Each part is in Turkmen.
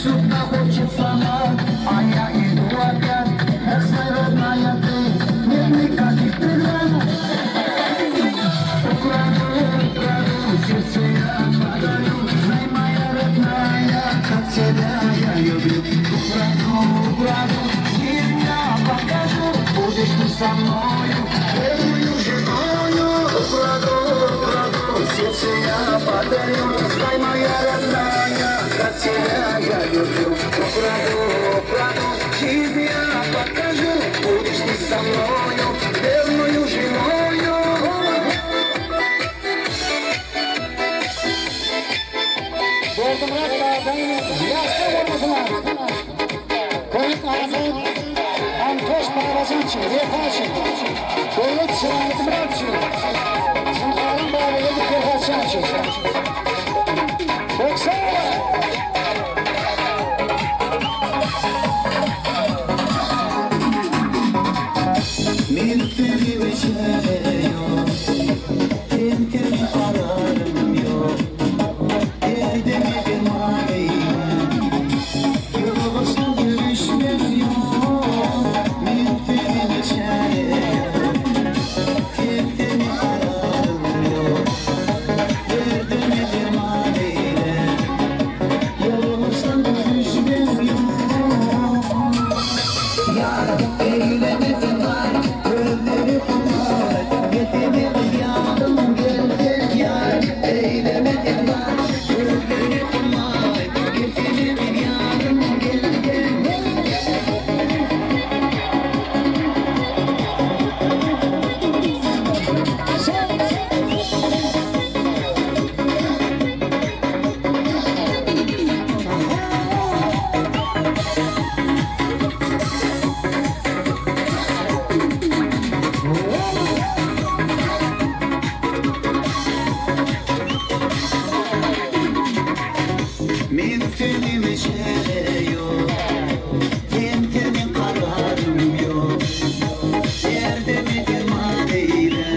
Сюда хочет сама, а я иду опять. Эх, знай, родная ты, нет никаких преград. Украду, украду, сердце я подарю. Знай, моя родная, как тебя я люблю. Украду, украду, жизнь я покажу. Будешь ты со мною, верную женою. Украду, украду, сердце я подарю. Знай, моя родная, как тебя я люблю. Украду, украду, жизнь я покажу. Будешь ты со мною, верную женою. Berdimyrat babaň ýagşy bolmasyna Kömek Azat Antoş babajan üçin, Wepa üçin, Döwlet Şirmyrat üçin, Jynhalyň Babageldi Perhatjan üçin. Bökse! Men seni içere yok, Kem-kem ararım yok, Derdimi derman eyle, Yoldaşım görüşmem yok. Men seni içere yok, Kem-kem ararım yok, Derdimi derman eyle, Yoldaşım görüşmem yok. Yar eyleme var, gözleri kumar, Gelsene yarım gel gel yar. Eyleme var, gözleri kumar, Gelsene yarım gel gel. Men senim içere yok, Kem-kemin kararım yok, Derdimi derman eyle,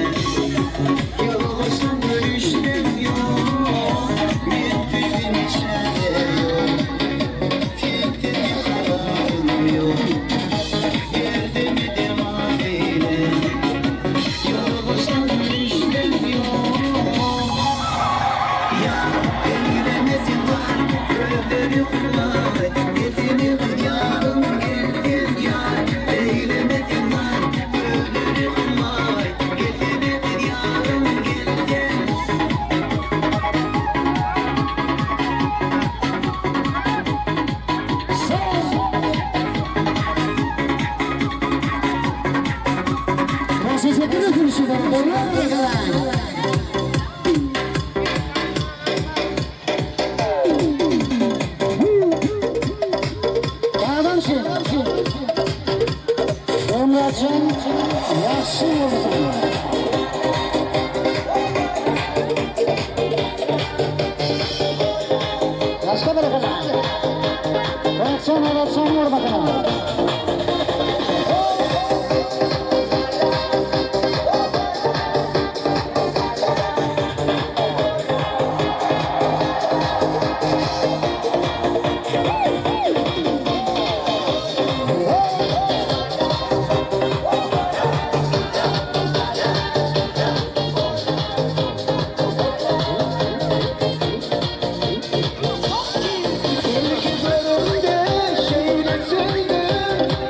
Yoldaşım görüşmem yok. Men senim içere yok, Kem-kemin kararım yok, Derdimi derman eyle, Yoldaşım görüşmem yok. Yar eylemesin var, gözleri kumar, Gelsene yarım gel gel yar. Eylemesin var, gözleri kumar, Gelsene yarım gel gel. Teşekkür ederim. Bolýar. Adam şey. Emrecan ýagşy bolsun. Başga bir bakalım. Reaksiyon, reaksiyon vur bakalım. İlk görümde şeýle söýdüm.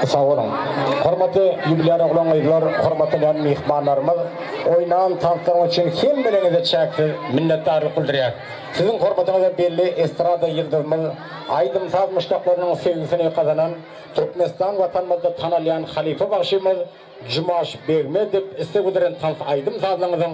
Sag boluň. Hormatly ýubilýar oglan-gyzlar, hormatlanýan myhmanlarymyz, oýnan tanslaryňyz üçin hemmeleriňize çäksiz minnetdarlyk bildirýäris. Siziň hormatyňyza belli estrada ýyldyzymyz, aýdym-saz muşdaklarynyň söýgüsini gazanan, Türkmenistan Watanymyzda tanalýan halypa bagşymyz Jumaş Begmedow isleg bildiren tans aýdym-sazlaryňyzyň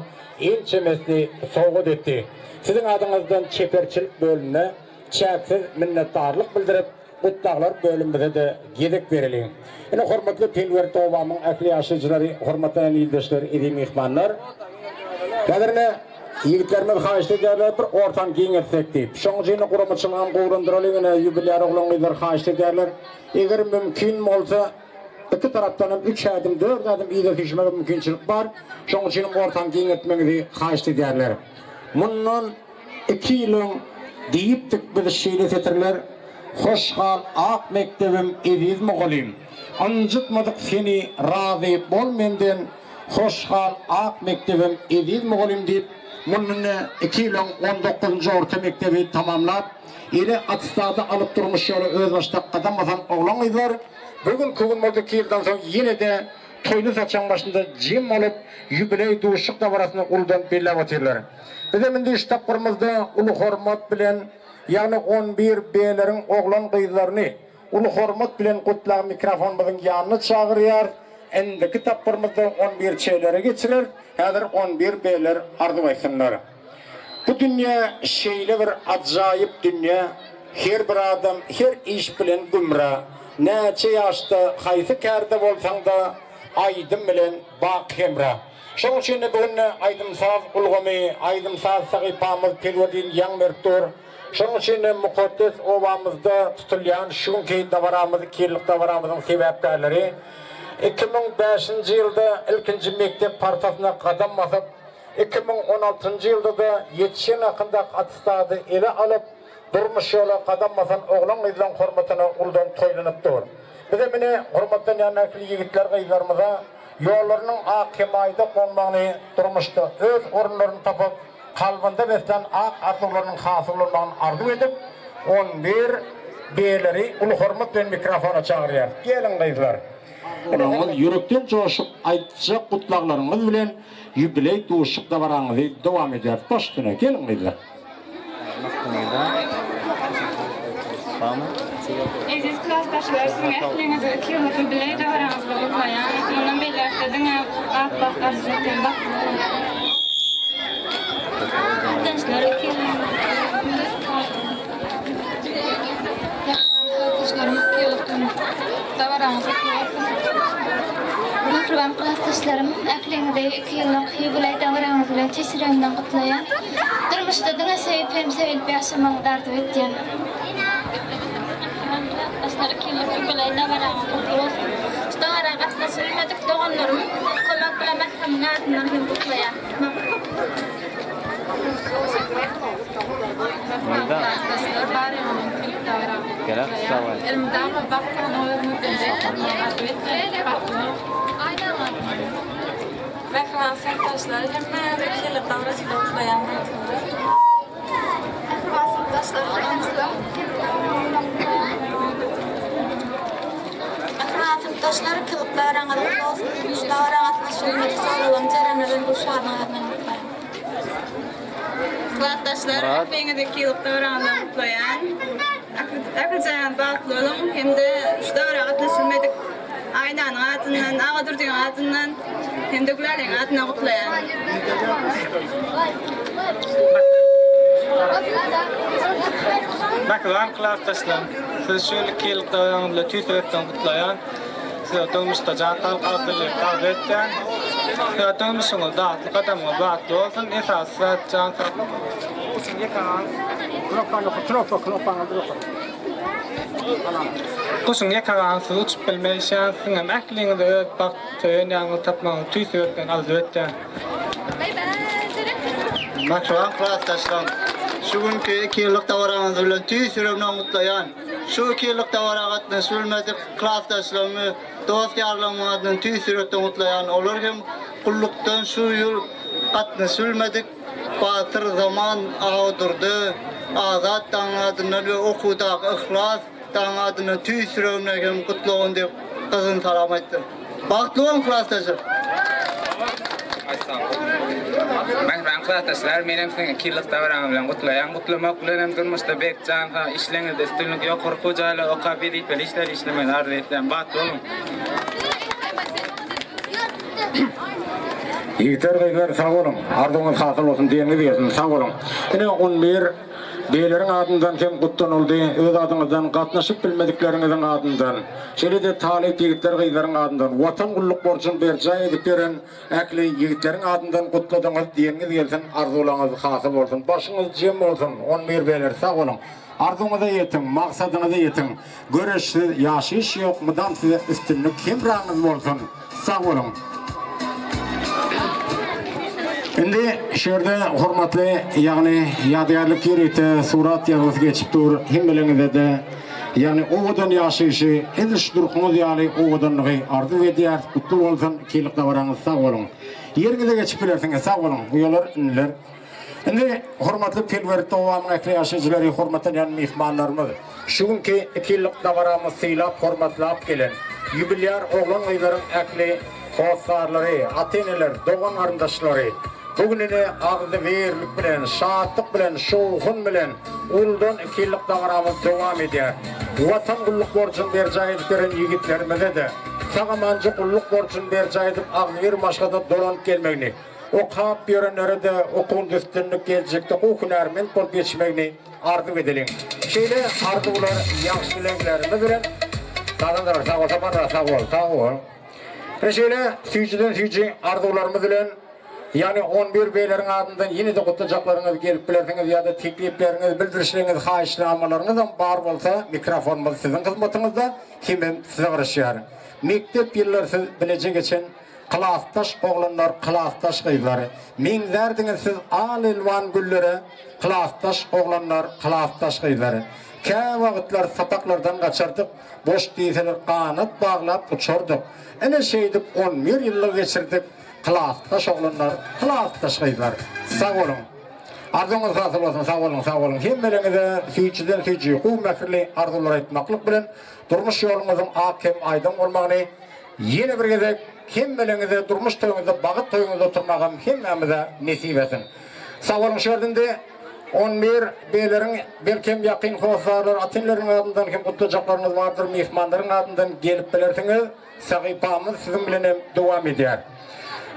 ençemesini sowgat etdi. Siziň adyňyzdan çeperçilik bölümine çäksiz minnetdarlyk bildirip, Gutlaglar bölümimize-de gezek bereliň. Ine, hormatly Pelwert obamyň ähli ýaşaýjylary, hormatlanan ildeşler, eziz myhmanlar! Häzir ine, ýigitlerimiz haýyşt edýärler, bir ortany giňeltsek diýip. Şoň üçin guramaçylygam gowulandyralyň, ine, ýubilýar oglan-gyzlar haýyşt edýärler. Eger mümkin bolsa, iki tarapdan hem üç ädim, dört ädim yza süýşmäge mümkinçilik bar. Şoň üçinem ortany giňeltmegiňizi haýyşt edýärler. Mundan Iki ýyl öň diýipdik biz şeýle setirler, Hoş gal ak mekdebim eziz mugallym. Ynjytmadyk seni razy bol menden, Hoş gal ak mekdebim eziz mugallym diýip. Mundan iki ýyl öň on dokuzynjy orta mekdebi tamamlap, ele attestady alyp durmuş ýola özbaşdak gadam basan oglan-gyzlar bu günki gün bolsa iki ýyldan soň ýene-de toýly saçagyň başynda jem bolup, ýubileý duşuşyk dabarasyny uludan belläp otyrlar. Bizem indi şu tapgyrymyzda uly hormat bilen, ýagny on bir B-leriň oglan-gyzlaryny uly hormat bilen gutlag mikrofonymyzyň ýanyna çagyrýarys. Indiki tapgyrymyzda on bir Ç-leri geçireris. Häzir on bir B-ler arzuw aýtsynlar. Bu dünýä şeýle bir ajaýyp dünýä, her bir adam her iş bilen gümra. Näçe ýaşda, haýsy kärde bolsaň-da, aýdym bilen baky hemra. Şonuň üçin-de bu günde aýdym-saz ulgamy, aýdym-saz sahypamyz pelwerdin ýaň berip dur. Şonuň üçin-de mukaddes obamyzda tutulýan şu günki dabaramyz, iki ýyllyk dabaramyzyň sebäpkärleri 2005-nji ýylda ilkinji mekdep partasyna gadam basyp, 2016-njy ýylda-da ýetişen hakyndaky attestady ele alyp, durmuş ýola gadam basan oglan-gyzlaryň hormatyna uludan toýlanyp dur. Bize mine hormatlanýan ähli ýigitler-gyzlarymyza ýollarynyň ak hemaýda gonmagyny, durmuşda öz orunlaryny tapyp, kalbynda beslän ak arzuwlarynyň hasyl bolmagyny arzuw edip, on bir B-leri uly hormat bilen mikrofona çagyrýarys. Geliň, gyzlar! Olaryňyz ýürekden joşup aýtjak gutlaglaryňyz bilen ýubileý duşuşyk dabaraňyzy dowam edýäris. Baş üstüne, geliň gyzlar! Eziz klasdaşlar, siziň ähliňizi iki ýyllyk ýubileý dabaraňyz bilen gutlaýan. Mundan beýläk-de diňe ak bagt arzuw etýän. Bagtly boluň! Klasdaşlar, iki ýyllyk Mähriban klasdaşlarym, iki ýyllyk dabaraňyz gutly bolsun! Mähriban klasdaşlarym, ähliňizi iki ýyllyk ýubileý dabaraňyz bilen tüýs ýüregimden gutlaýan. Durmuşda diňe söýüp hem söýülip ýaşamagyňyzy arzuw etýän. Mähriban klasdaşlar, iki ýyllyk ýubileý dabaraňyz gutly bolsun! Şu dabara gatnaşyp bilmedik doganlarym Kömek bilen Mähremiň adyndan hem gutlaýan. Klasdaşlar, baryňyzyň iki ýyllyk dabaraňyzy gutlaýan. Elmydama bagtyň özüňizden bolmagyny arzuw etýän. Bagtly boluň! Mähriban synpdaşlar, hemmäňizi iki ýyllyk dabarasy bilen gutlaýan bolsaňyz. Mähriban synpdaşlar, hemmäňizi Mähriban synpdaşlar, iki ýyllyk dabaraňyz gutly bolsun! Şu dabara gatnaşyp bilmedik Joralaryň Jeremler bilen Gülşadyň adyndan gutlaýan. Klasdaşlar, ähliňizi iki ýyllyk dabaraňyz bilen gutlaýan. Ählijaňyz bagtly boluň hem-de şu dabara gatnaşyp bilmedik Aýnanyň adyndan, Agadurdyň adyndan hem-de Gülälegiň adyndan gutlaýan. Mähriban klasdaşlarym, sizi şu ýyl iki ýyllyk dabaraňyz bilen tüýs ýürekden gutlaýan. Size durmuşda jan saglyk, agzybirlik arzuw etýän. Size durmuşyňyz datly, gadamyňyz batly bolsun. Esasy zat jan saglyk. Guşuň ýeke ganatsyz uçup bilmeýşi ýaly, siziňem ähliňize öz bagt söýen ýaryňyzy tapmagyňyzy tüýs ýürekden arzuw etýän. Mähriban klasdaşlarym! Şu günki iki ýyllyk dabaraňyz bilen tüýs ýüregimden gutlaýan. Şu iki ýyllyk dabara gatnaşyp bilmedik klasdaşlarymy, dost-ýarlarymyň adyndan tüýs ýürekden gutlaýan. Olar hem gullukdan şu ýyl gatnaşyp bilmedik. Batyr Zaman Agadurdy Azat dagyň adyndan we okuwdaky Yhlas dagyň adyndan tüýs ýüregimden hem gutlagyn diýip gyzgyn salam aýtdym. Bagtly boluň klasdaşlar! Mähriban klasdaşlar, menem siziň iki ýyllyk dabaraňyz bilen gutlaýan. Gutlamak bilen hem durmuşda berk jan sag, işleňizde üstünlik, ýokary okuw jaýlarda okap wezipeli işleri işlemegi arzuw etýän. Bagtly boluň! Ýigitler gyzlar sag boluň. Arzuwyňyz hasyl bolsun diýeniňiz gelsin. Sag boluň. Ine 11 B-leriň adyndan hem gutlanyldy. Öz adyňyzdan gatnaşyp bilmedikleriňiziň adyndan, şeýle-de talyp ýigitler gyzlaryň adyndan Watan gulluk borjuny berjaý edip ýören ähli ýigitleriň adyndan gutladyňyz diýeniňiz gelsin. Arzuwlaryňyz hasyl bolsun. Başyňyz jem bolsun. 11 B-ler sag boluň. Arzuwyňyza ýetiň, maksadyňyza ýetiň. Göreşsiz ýaşaýyş ýok, mydam size üstünlik hemraňyz bolsun. Sag boluň. Indi şu ýerde hormatly, ýagny ýadygärlik ýörite surat ýazgysy geçip dur. Hemmeleriňize-de ýagny owadan ýaşaýşy, edil şu durkuňyz ýaly owadanlygy arzuw edýäris. Gutly bolsun, iki ýyllyk dabaraňyz sag boluň. Ýeriňize geçip bilersiňiz. Sag boluň, uýalar, iniler. Indi hormatly Pelwert obamyň ähli ýaşaýjylary, hormatlanýan myhmanlarymyz, şu günki ikiýyllyk dabaramyzy sylap, hormatlap gelen ýubilýar oglan-gyzlaryň ähli hossarlary, ata-eneler, dogan-garyndaşlary bu gün ine agzybirlik bilen, şatlyk bilen, şowhun bilen uludan ikiýyllyk dabaramyz dowam edýär. Watan gulluk borjuny berjaý edip beren ýigitlerimize-de sag-amanja gulluk borjuny berjaý edip agzybir maşgalada dolanyp gelmegini, Okap ýörenlere-de okuwynda üstünlik, geljekde gowy hünärment bolup ýetişmegini arzuw edeliň. Şeýle arzuwlar, ýagşy dileglerimiz bilen Sazandalar sag bol Saparmyrat sag bol, sag bol. Ine şeýle süýjüden süýji arzuwlarymyz bilen ýagny on bir beýleriň adyndan ýene-de gutlajaklaryňyz gelip bilersiňiz ýa-da teklipleriňiz, bildirişleriňiz, haýyşnamalaryňyzam bar bolsa mikrofonymyz siziň hyzmatyňyzda hemem size garaşýar. Mekdep ýyllary siz bileje geçen Klasdaş oglanlar, klasdaş gyzlar, Meňzärdiňiz siz al-elwan güllere, Klasdaş oglanlar, klasdaş gyzlar. Käwagtlar sapaklardan gaçardyk, Boş diýseler ganat baglap uçardyk. Ine şeýdip on bir ýyllygy geçirdik, Klasdaş oglanlar, klasdaş gyzlar. Sag boluň! Arzuwyňyz hasyl bolsun, sag boluň, sag boluň! Hemmeleriňize süýjüden süýji, gowy mähirli arzuwlar aýtmaklyk bilen, durmuş ýoluňyzyň ak hem aýdyň bolmagyny Ýene bir gezek hemmeleňize durmuş toýuňyzda bagyt toýuňyzda oturmagam hemmämize nesip etsin. Sag boluň şu ýerde indi 11 B-leriň belkem ýakyn hossarlar ata-eneleriň adyndan hem gutlajaklaryňyz bardyr myhmanlaryň adyndan gelip bilersiňiz sahypamyz siziň bilen hem dowam edýär.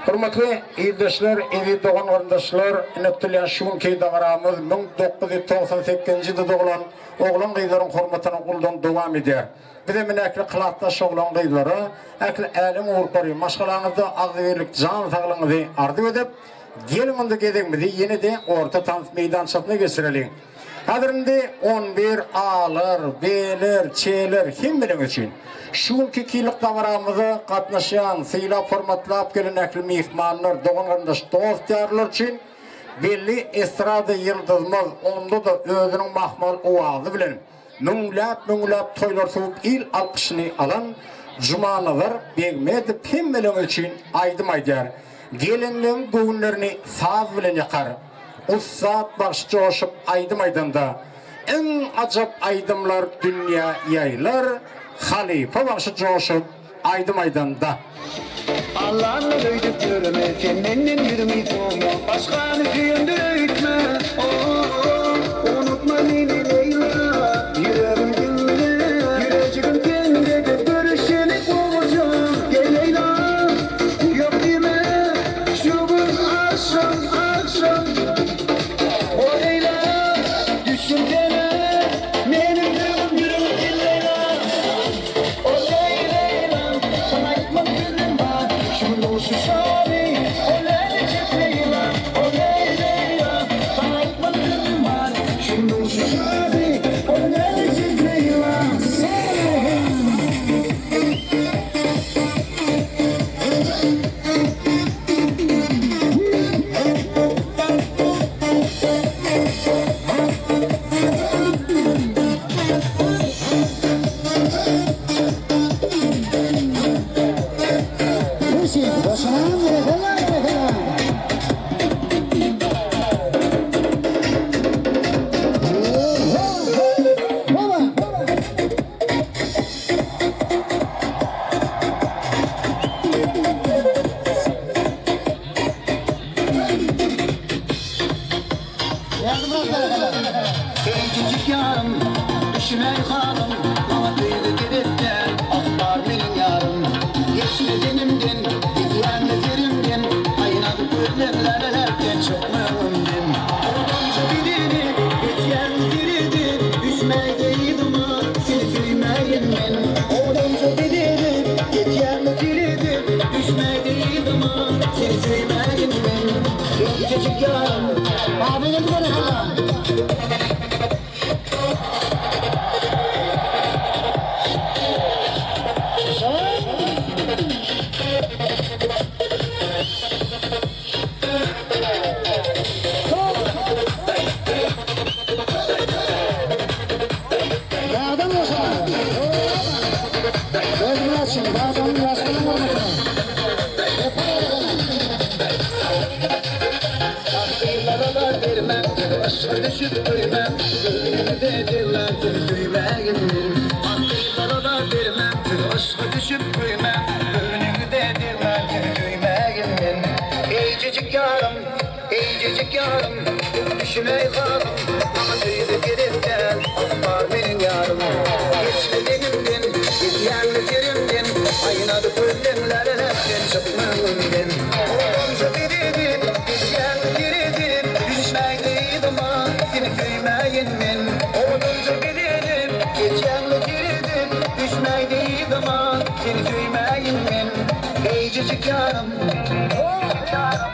Hormatly ildeşler, eziz dogan-garyndaşlar, ine tutulýan şu günki dabaramyz 1998-nji ýylda doglan oglan-gyzlaryň hormatyna uludan dowam edýär. Bizem ine ähli klasdaş oglan gyzlara, ähli älem ugurlary, maşgalaňyzda agzybirlik, jan saglygyňyzy arzuw edip, geliň onda gezegimizi ýene-de orta tans meýdançasyna geçireliň. Häzir indi on bir A-lar, B-ler, Ç-ler hemmeleň üçin. Şu günki iki ýyllyk dabaramyza gatnaşýan, sylap-hormatlap gelen ähli myhmanlar, dogan-garyndaş, dost-ýarlar üçin belli estrada ýyldyzymyz, onda-da özüniň mahmal owazy bilen, Müňläp-müňläp toýlar sowup il alkyşyny alan Jumanazar Begmedow hemmeleň üçin aýdym aýdar. Gelenleň göwünlerini saz bilen ýakar. Ussat bagşy joşup aýdym aýdanda, iň ajap aýdymlar dünýä ýaýylar, Halypa bagşy joşup aýdym aýdanda. Allandan öýdüp ýöreme sen menden ýüzüňi sowma başgany söýendir öýtme oh unutma meni Leýla ýüregim diňle ýürejigim sende biz görüşeli gowujan gel Leýla ýok diýme şu gün agşam agşam oh Leýla düşünsene meniň ýüregim ýüregim sen Leýla. Eýjejik ýarym, düşünäý halym, Maňa söýgi gerek däl, ah bar meniň ýarym. Geçme deňimden, gidýäňmi serimden, Aýnaly gözleň lälelerden çykma öňümden. Owadanja bedene, geçýäň seredip, Düşmäý-de yzyma, seni söýmäýin men. Owadanja bedene, geçýäň seredip, Düşmäý-de yzyma, seni söýmäýin men. Eýjejik ýarym. Abi geldi berekella. Dağdan boşalan. Berdimuratçym, Dağdan'ın yaşlarının hormatına. Yşka düşüp köýmem, Göwnüňize degmän seni söýmägin men. Ak gyzlara-da bermem sizi Yşka düşüp köýmem, Göwnüňize degmän seni söýmägin men. Eýjejik ýarym, eýjejik ýarym, Düşünäý halym, maňa söýgi gerek däl, Bar meniň ýarym. Geçme deňimden, Gidýäňmi serimden, Aýnady gözleň läleläpden çykma öňümden. Owadanja bezedim, Gidýäňmi seredip, Düşmäýde yzyma, Seni söýmäýin men. Owadanja bezedim, Geçýäňmi seredip, Düşmäýde yzyma, Seni söýmäýin men. Eýjejik ýarym, eýjejik ýarym.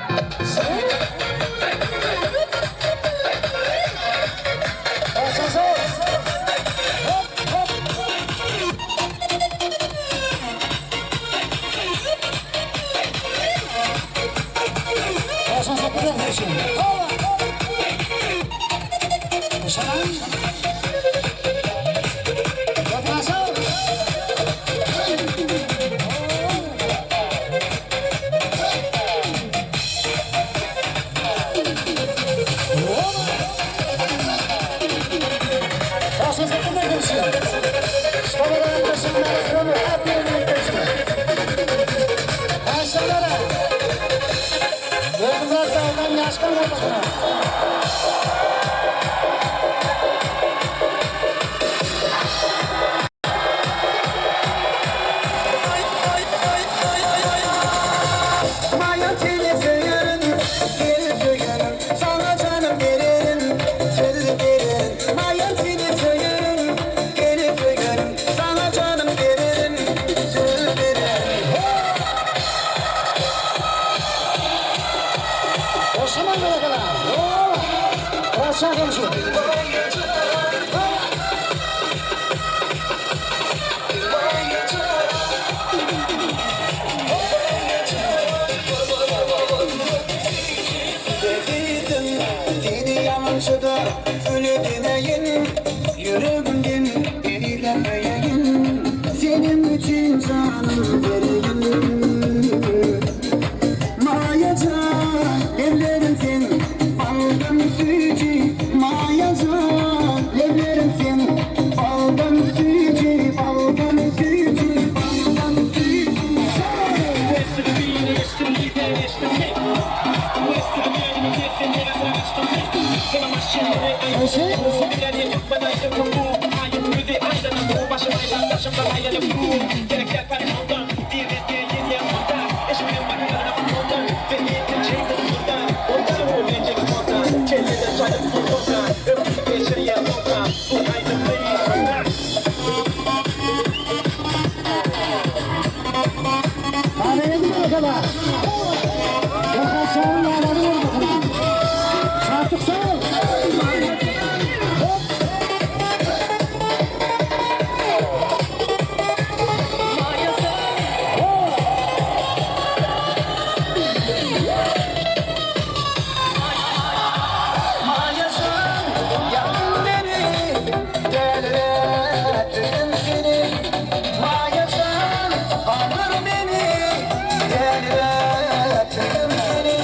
Maýa seni söýerin, seni söýerin, Saňa janym bererin, söz bererin. Maýa seni söýerin, seni söýerin, Saňa janym bererin, söz bererin. Ezizim, seni ýalançyda öle deneýin, Ýüregimden eýle söýeýin, Seniň üçin janym bereýin. Maýa jan, lebleriň seň baldan süýji, Maýa jan, lebleriň seň baldan süýji, Baldan süýji, baldan süýji. Maýa jan, ýakyn meni, dälirätdim seni. Maýa jan, galdyr meni, dälirätdim seni.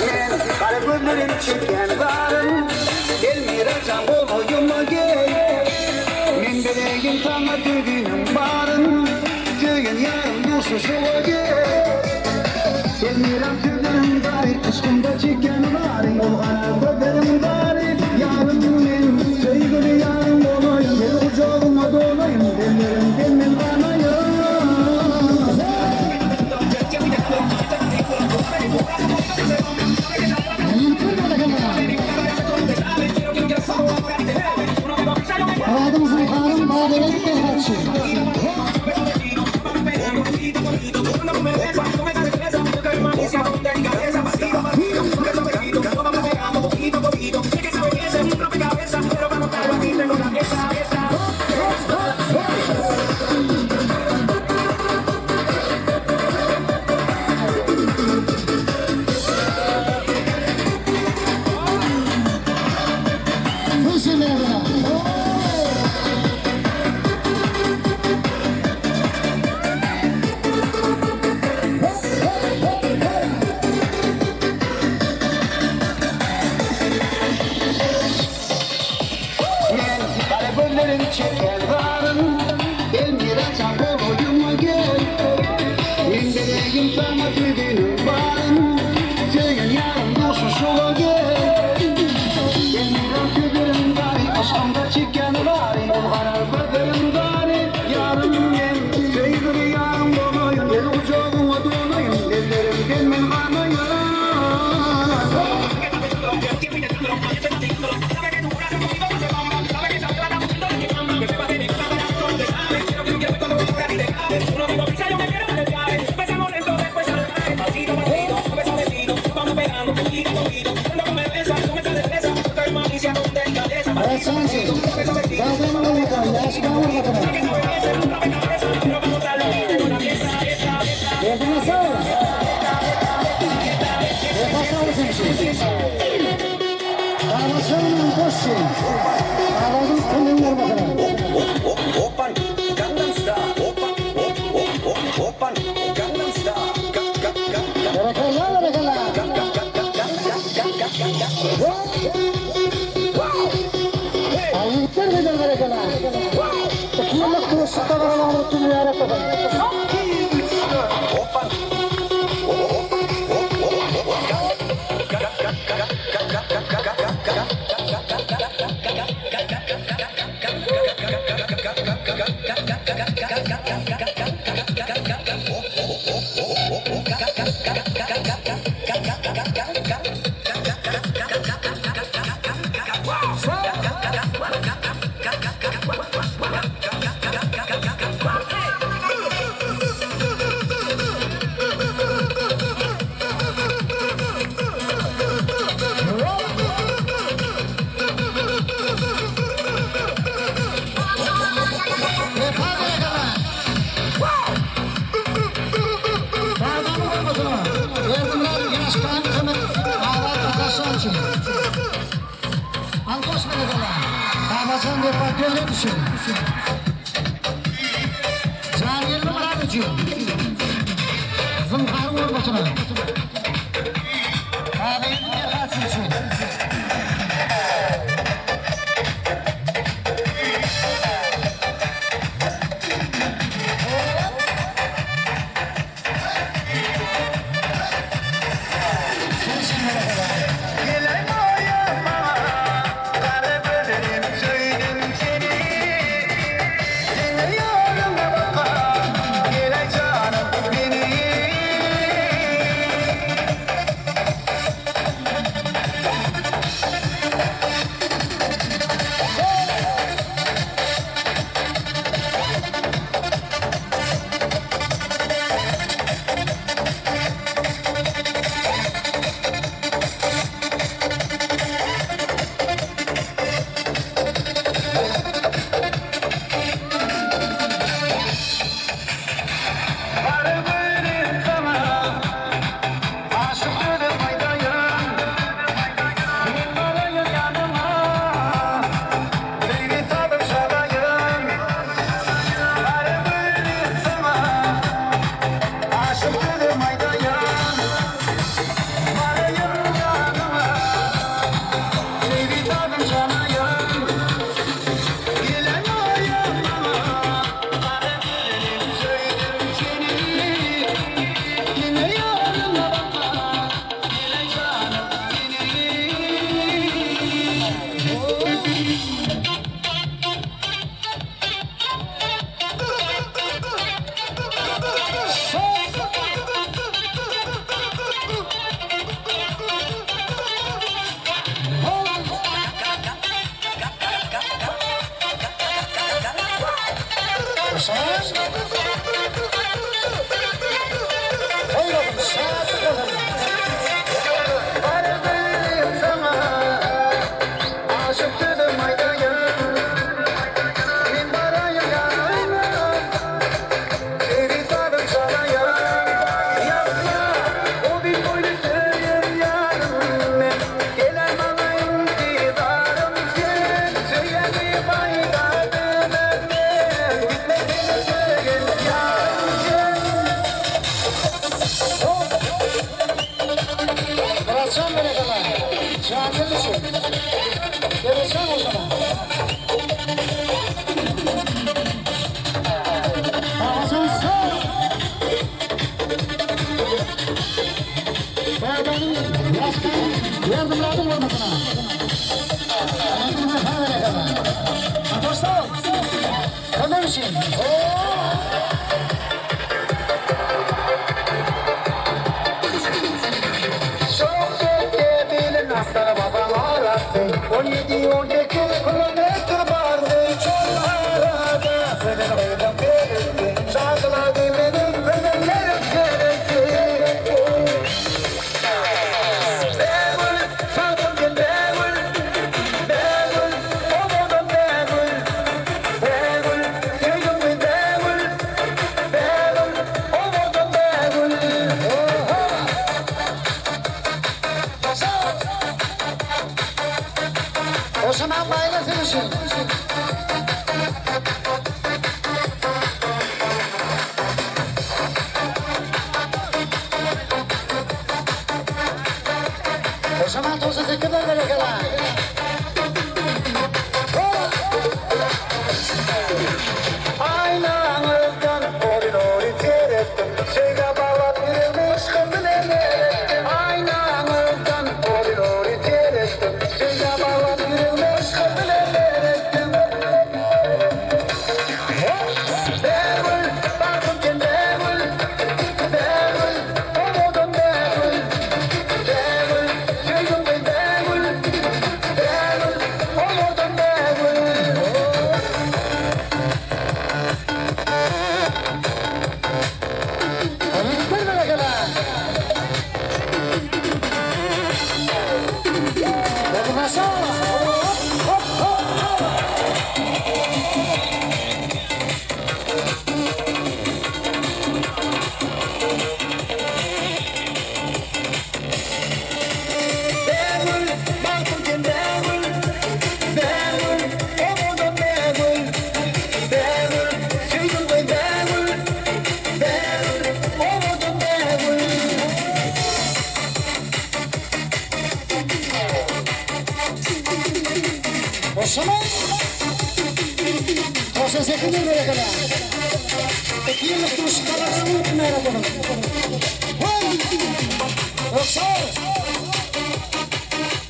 Men gara gözlerim çekýän zaryn, Elmira jan golaýyma gel. Men bereýin saňa söýginiň baryn, Söýen ýarym duşuşyga gel. Elmiram sözleriň zary, Yşkymda çekýän zary, Ol gara gözleriň zary, Ýarym men, söýgüli ýarym bolaýyn, Gel gujagyma dolaýyn, Ellerimden men ganaýyn. Myratjan üçin. Bagdanyň hormatyna, Ýaşkaň hormatyna. Berdimuhamedow. Wepa sag bolsun üçin. Babajan Antoş üçin. Abadyň kömegiň hormatyna. Berekella, berekella. Aý ýigitler gyzlar berekella. Ikiýyllyk duşuşyk dabaralarymyz üçin mübärek bolsun. Bagdanyň hormatyna Berdimyrat Ýaşkan Kömek Abat Ataşjan üçin. Alkoş berekella. Babajan Wepa Döwlet üçin. Jangeldi Myrat üçin. Zynharyň hormatyna. Babageldi Perhat üçin. berekella. İki ýyllyk duşuşyk dabarasynyň gutly märäk bolsun. Hoý! Röwşen!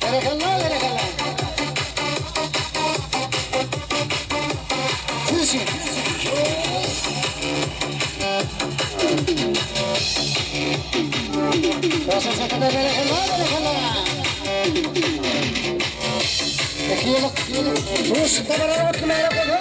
Berekella, berekella. Siz üçin. Röwşen Sekede berekella, berekella. İki ýyllyk duşuşyk dabarasynyň gutly märäk bolsun.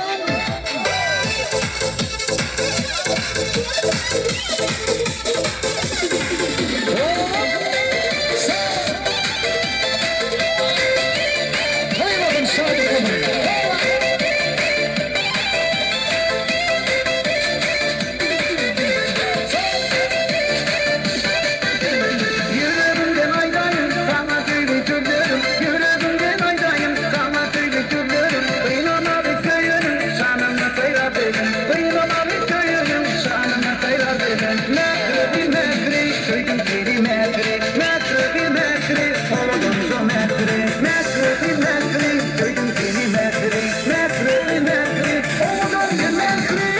Ýüregimden aýdaýyn saňa söýgi sözlerim, Ýüregimden aýdaýyn saňa söýgi sözlerim, Gynamaly söýenim, şanyňa saýrar dilim, Gynamaly söýenim, şanyňa saýrar dilim. Mähribi mähri, söýdüm seni mähri, Mähribi mähri, owadanja mähri, Mähribi mähri, söýdüm seni mähri, Mähribi mähri, owadanja mähri.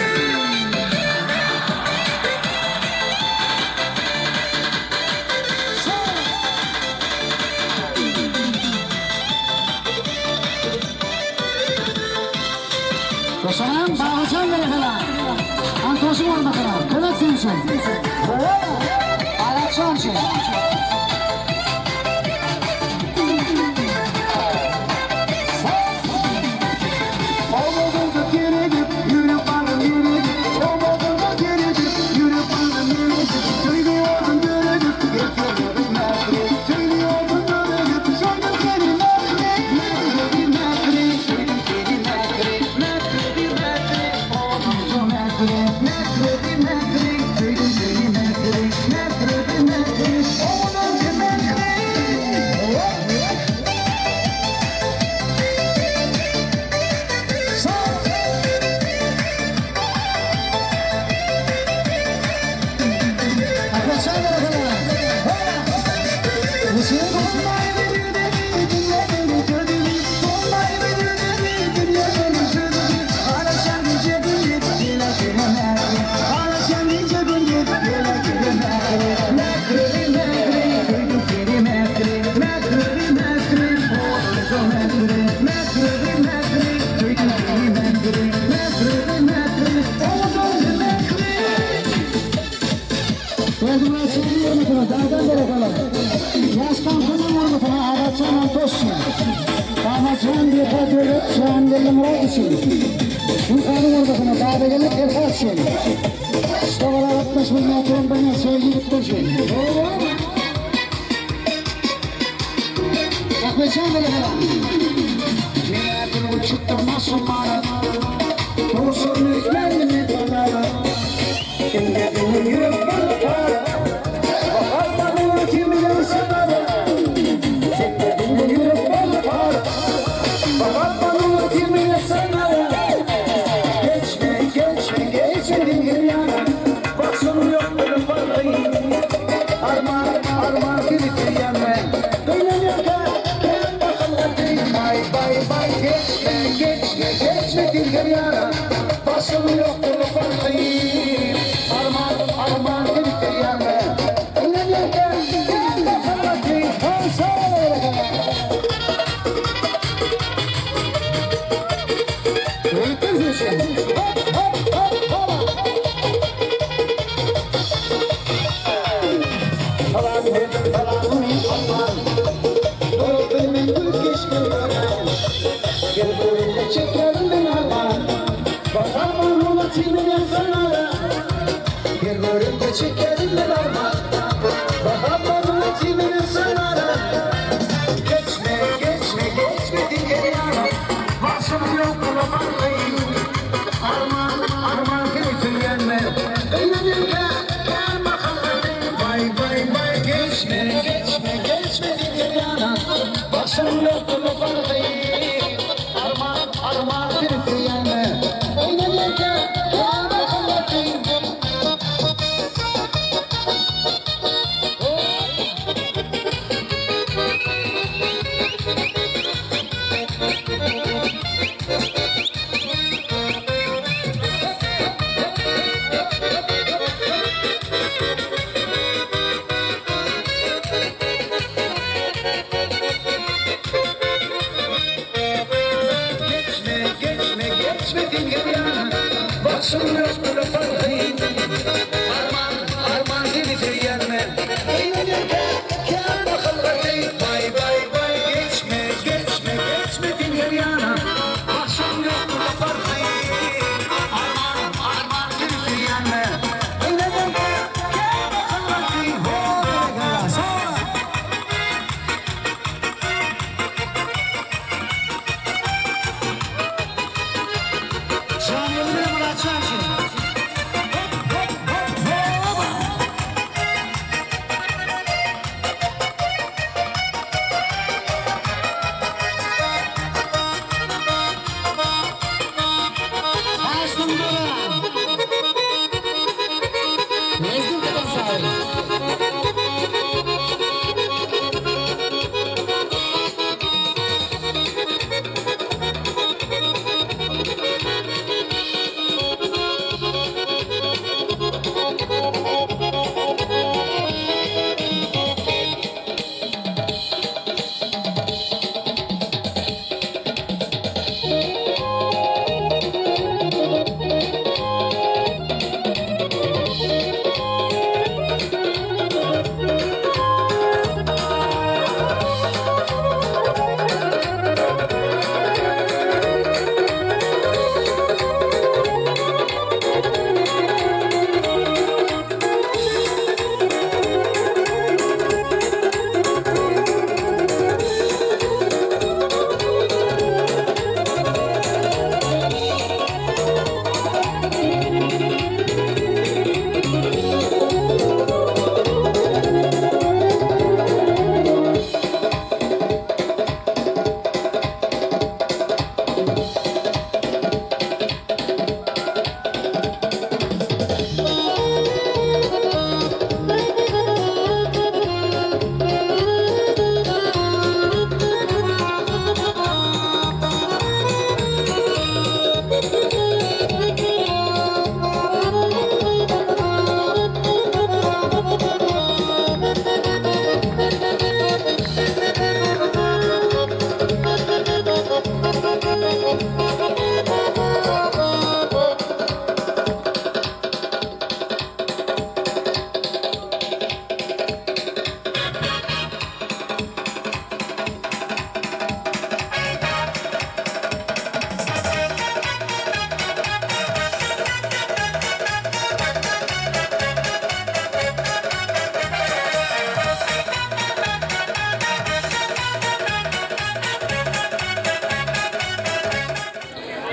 Roşanam Babacan berekella. Antoşum olmakana. Kömek senin için. Ayakşan için. Owadanja seredip, ýürek bagrym eredip, Owadanja seredip, ýürek bagrym eredip, Söýdüýordum döredip, getirdim mähri, Söýdüýordum döredip, söýdüm seni mähri, Mähri, mähri, söýdüm seni mähri, Mähri, mähri, owadanja mähri, Mähri, mähri, söýdüm seni mähri, Mähri, mähri, owadanja mähri. Arkadaşlar berekella. Hüseyin. Gördüğünüz sevgi hürmetine, dağdan berekella. Yaştan kömek hürmetine, Ağaçan Antoşçu. Damatcan Beka Döwlet, Şahangeldi Murat üçin. Gülkan'ın hürmetine, Dağda Erhat için. Ştabara 60 milyon bana sevgi gitmişim. Ahmetcan berekella. Meğer çıktım masumlara. Dursun mülklerimi tanara. Kimde benim yürek bana para. Bakarmanı kimden sanara. Kimde benim yürek bana para. Bakarmanı kimden sanara. Geçme geçme geçme dingin yana. Baksın yok benim farkı. Armağan armağan kilitli yanma. Kıylanırken gel bakalım. Bay bay bay geçme geçme geçme dingin yana. Basın yok benim farkı. Armağan armağan kilitli yanma. Kıylanırken gel bakalım. Sağ ol berekella. Hop hop hop hop. Salam dedim salamını alman. Durup bilmem gül keşke gören. Gel böyle çekerim ben arman. Bakarman ona tilmeden sanara. Gel böyle çekerim ben arman. Bakarman ona tilmeden sanara. Geçme geçme geçme dinle yana. Başım yok kulamayım. Arman arman gülüsün gelme. Eğlenirken gel bakalım. Bay bay bay geçme geçme geçme dinle yana. Başım yok kulamayım. Arman arman gülüsün gelme. Eğlenirken gel bakalım. Bagşym ýok bile parhy Arman, arman seni söýýän men Eýlenirkä kän mahal gaty Baý, baý, baý geçme, geçme, geçme sen her ýana Bagşym ýok bile parhy Arman, arman seni söýýän men Eýlenirkä kän mahal gaty Ho berekella, sag! Şangeldi Myrat Şamşin. Hop hop hop hop. Açtım dolan. Lezgin tutan sahibi.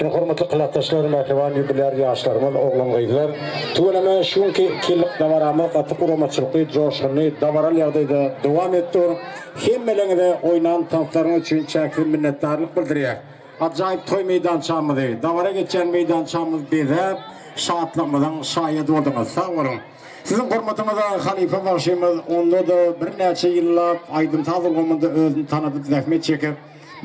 Ine hormatly klasdaşlar, mähriban ýubilýar ýaşlarymyz, oglan-gyzlar, tüweleme şu günki ýyllyk dabaramyz gaty guramaçylykly, joşgunly, dabaraly ýagdaýda dowam etdi. Hemmeleňize oýnan tanslaryňyz üçin çäksiz minnetdarlyk bildirýäs. Ajaýyp toý meýdançamyzy, dabara geçýän meýdançamyzy bezäp, şatlygymyzyň şaýady bolduňyz. Sag boluň! Siziň hormatyňyza halypa bagşymyz onda-da birnäçe ýyllap aýdym-saz ulgamynda özüni tanadyp zähmet çekip,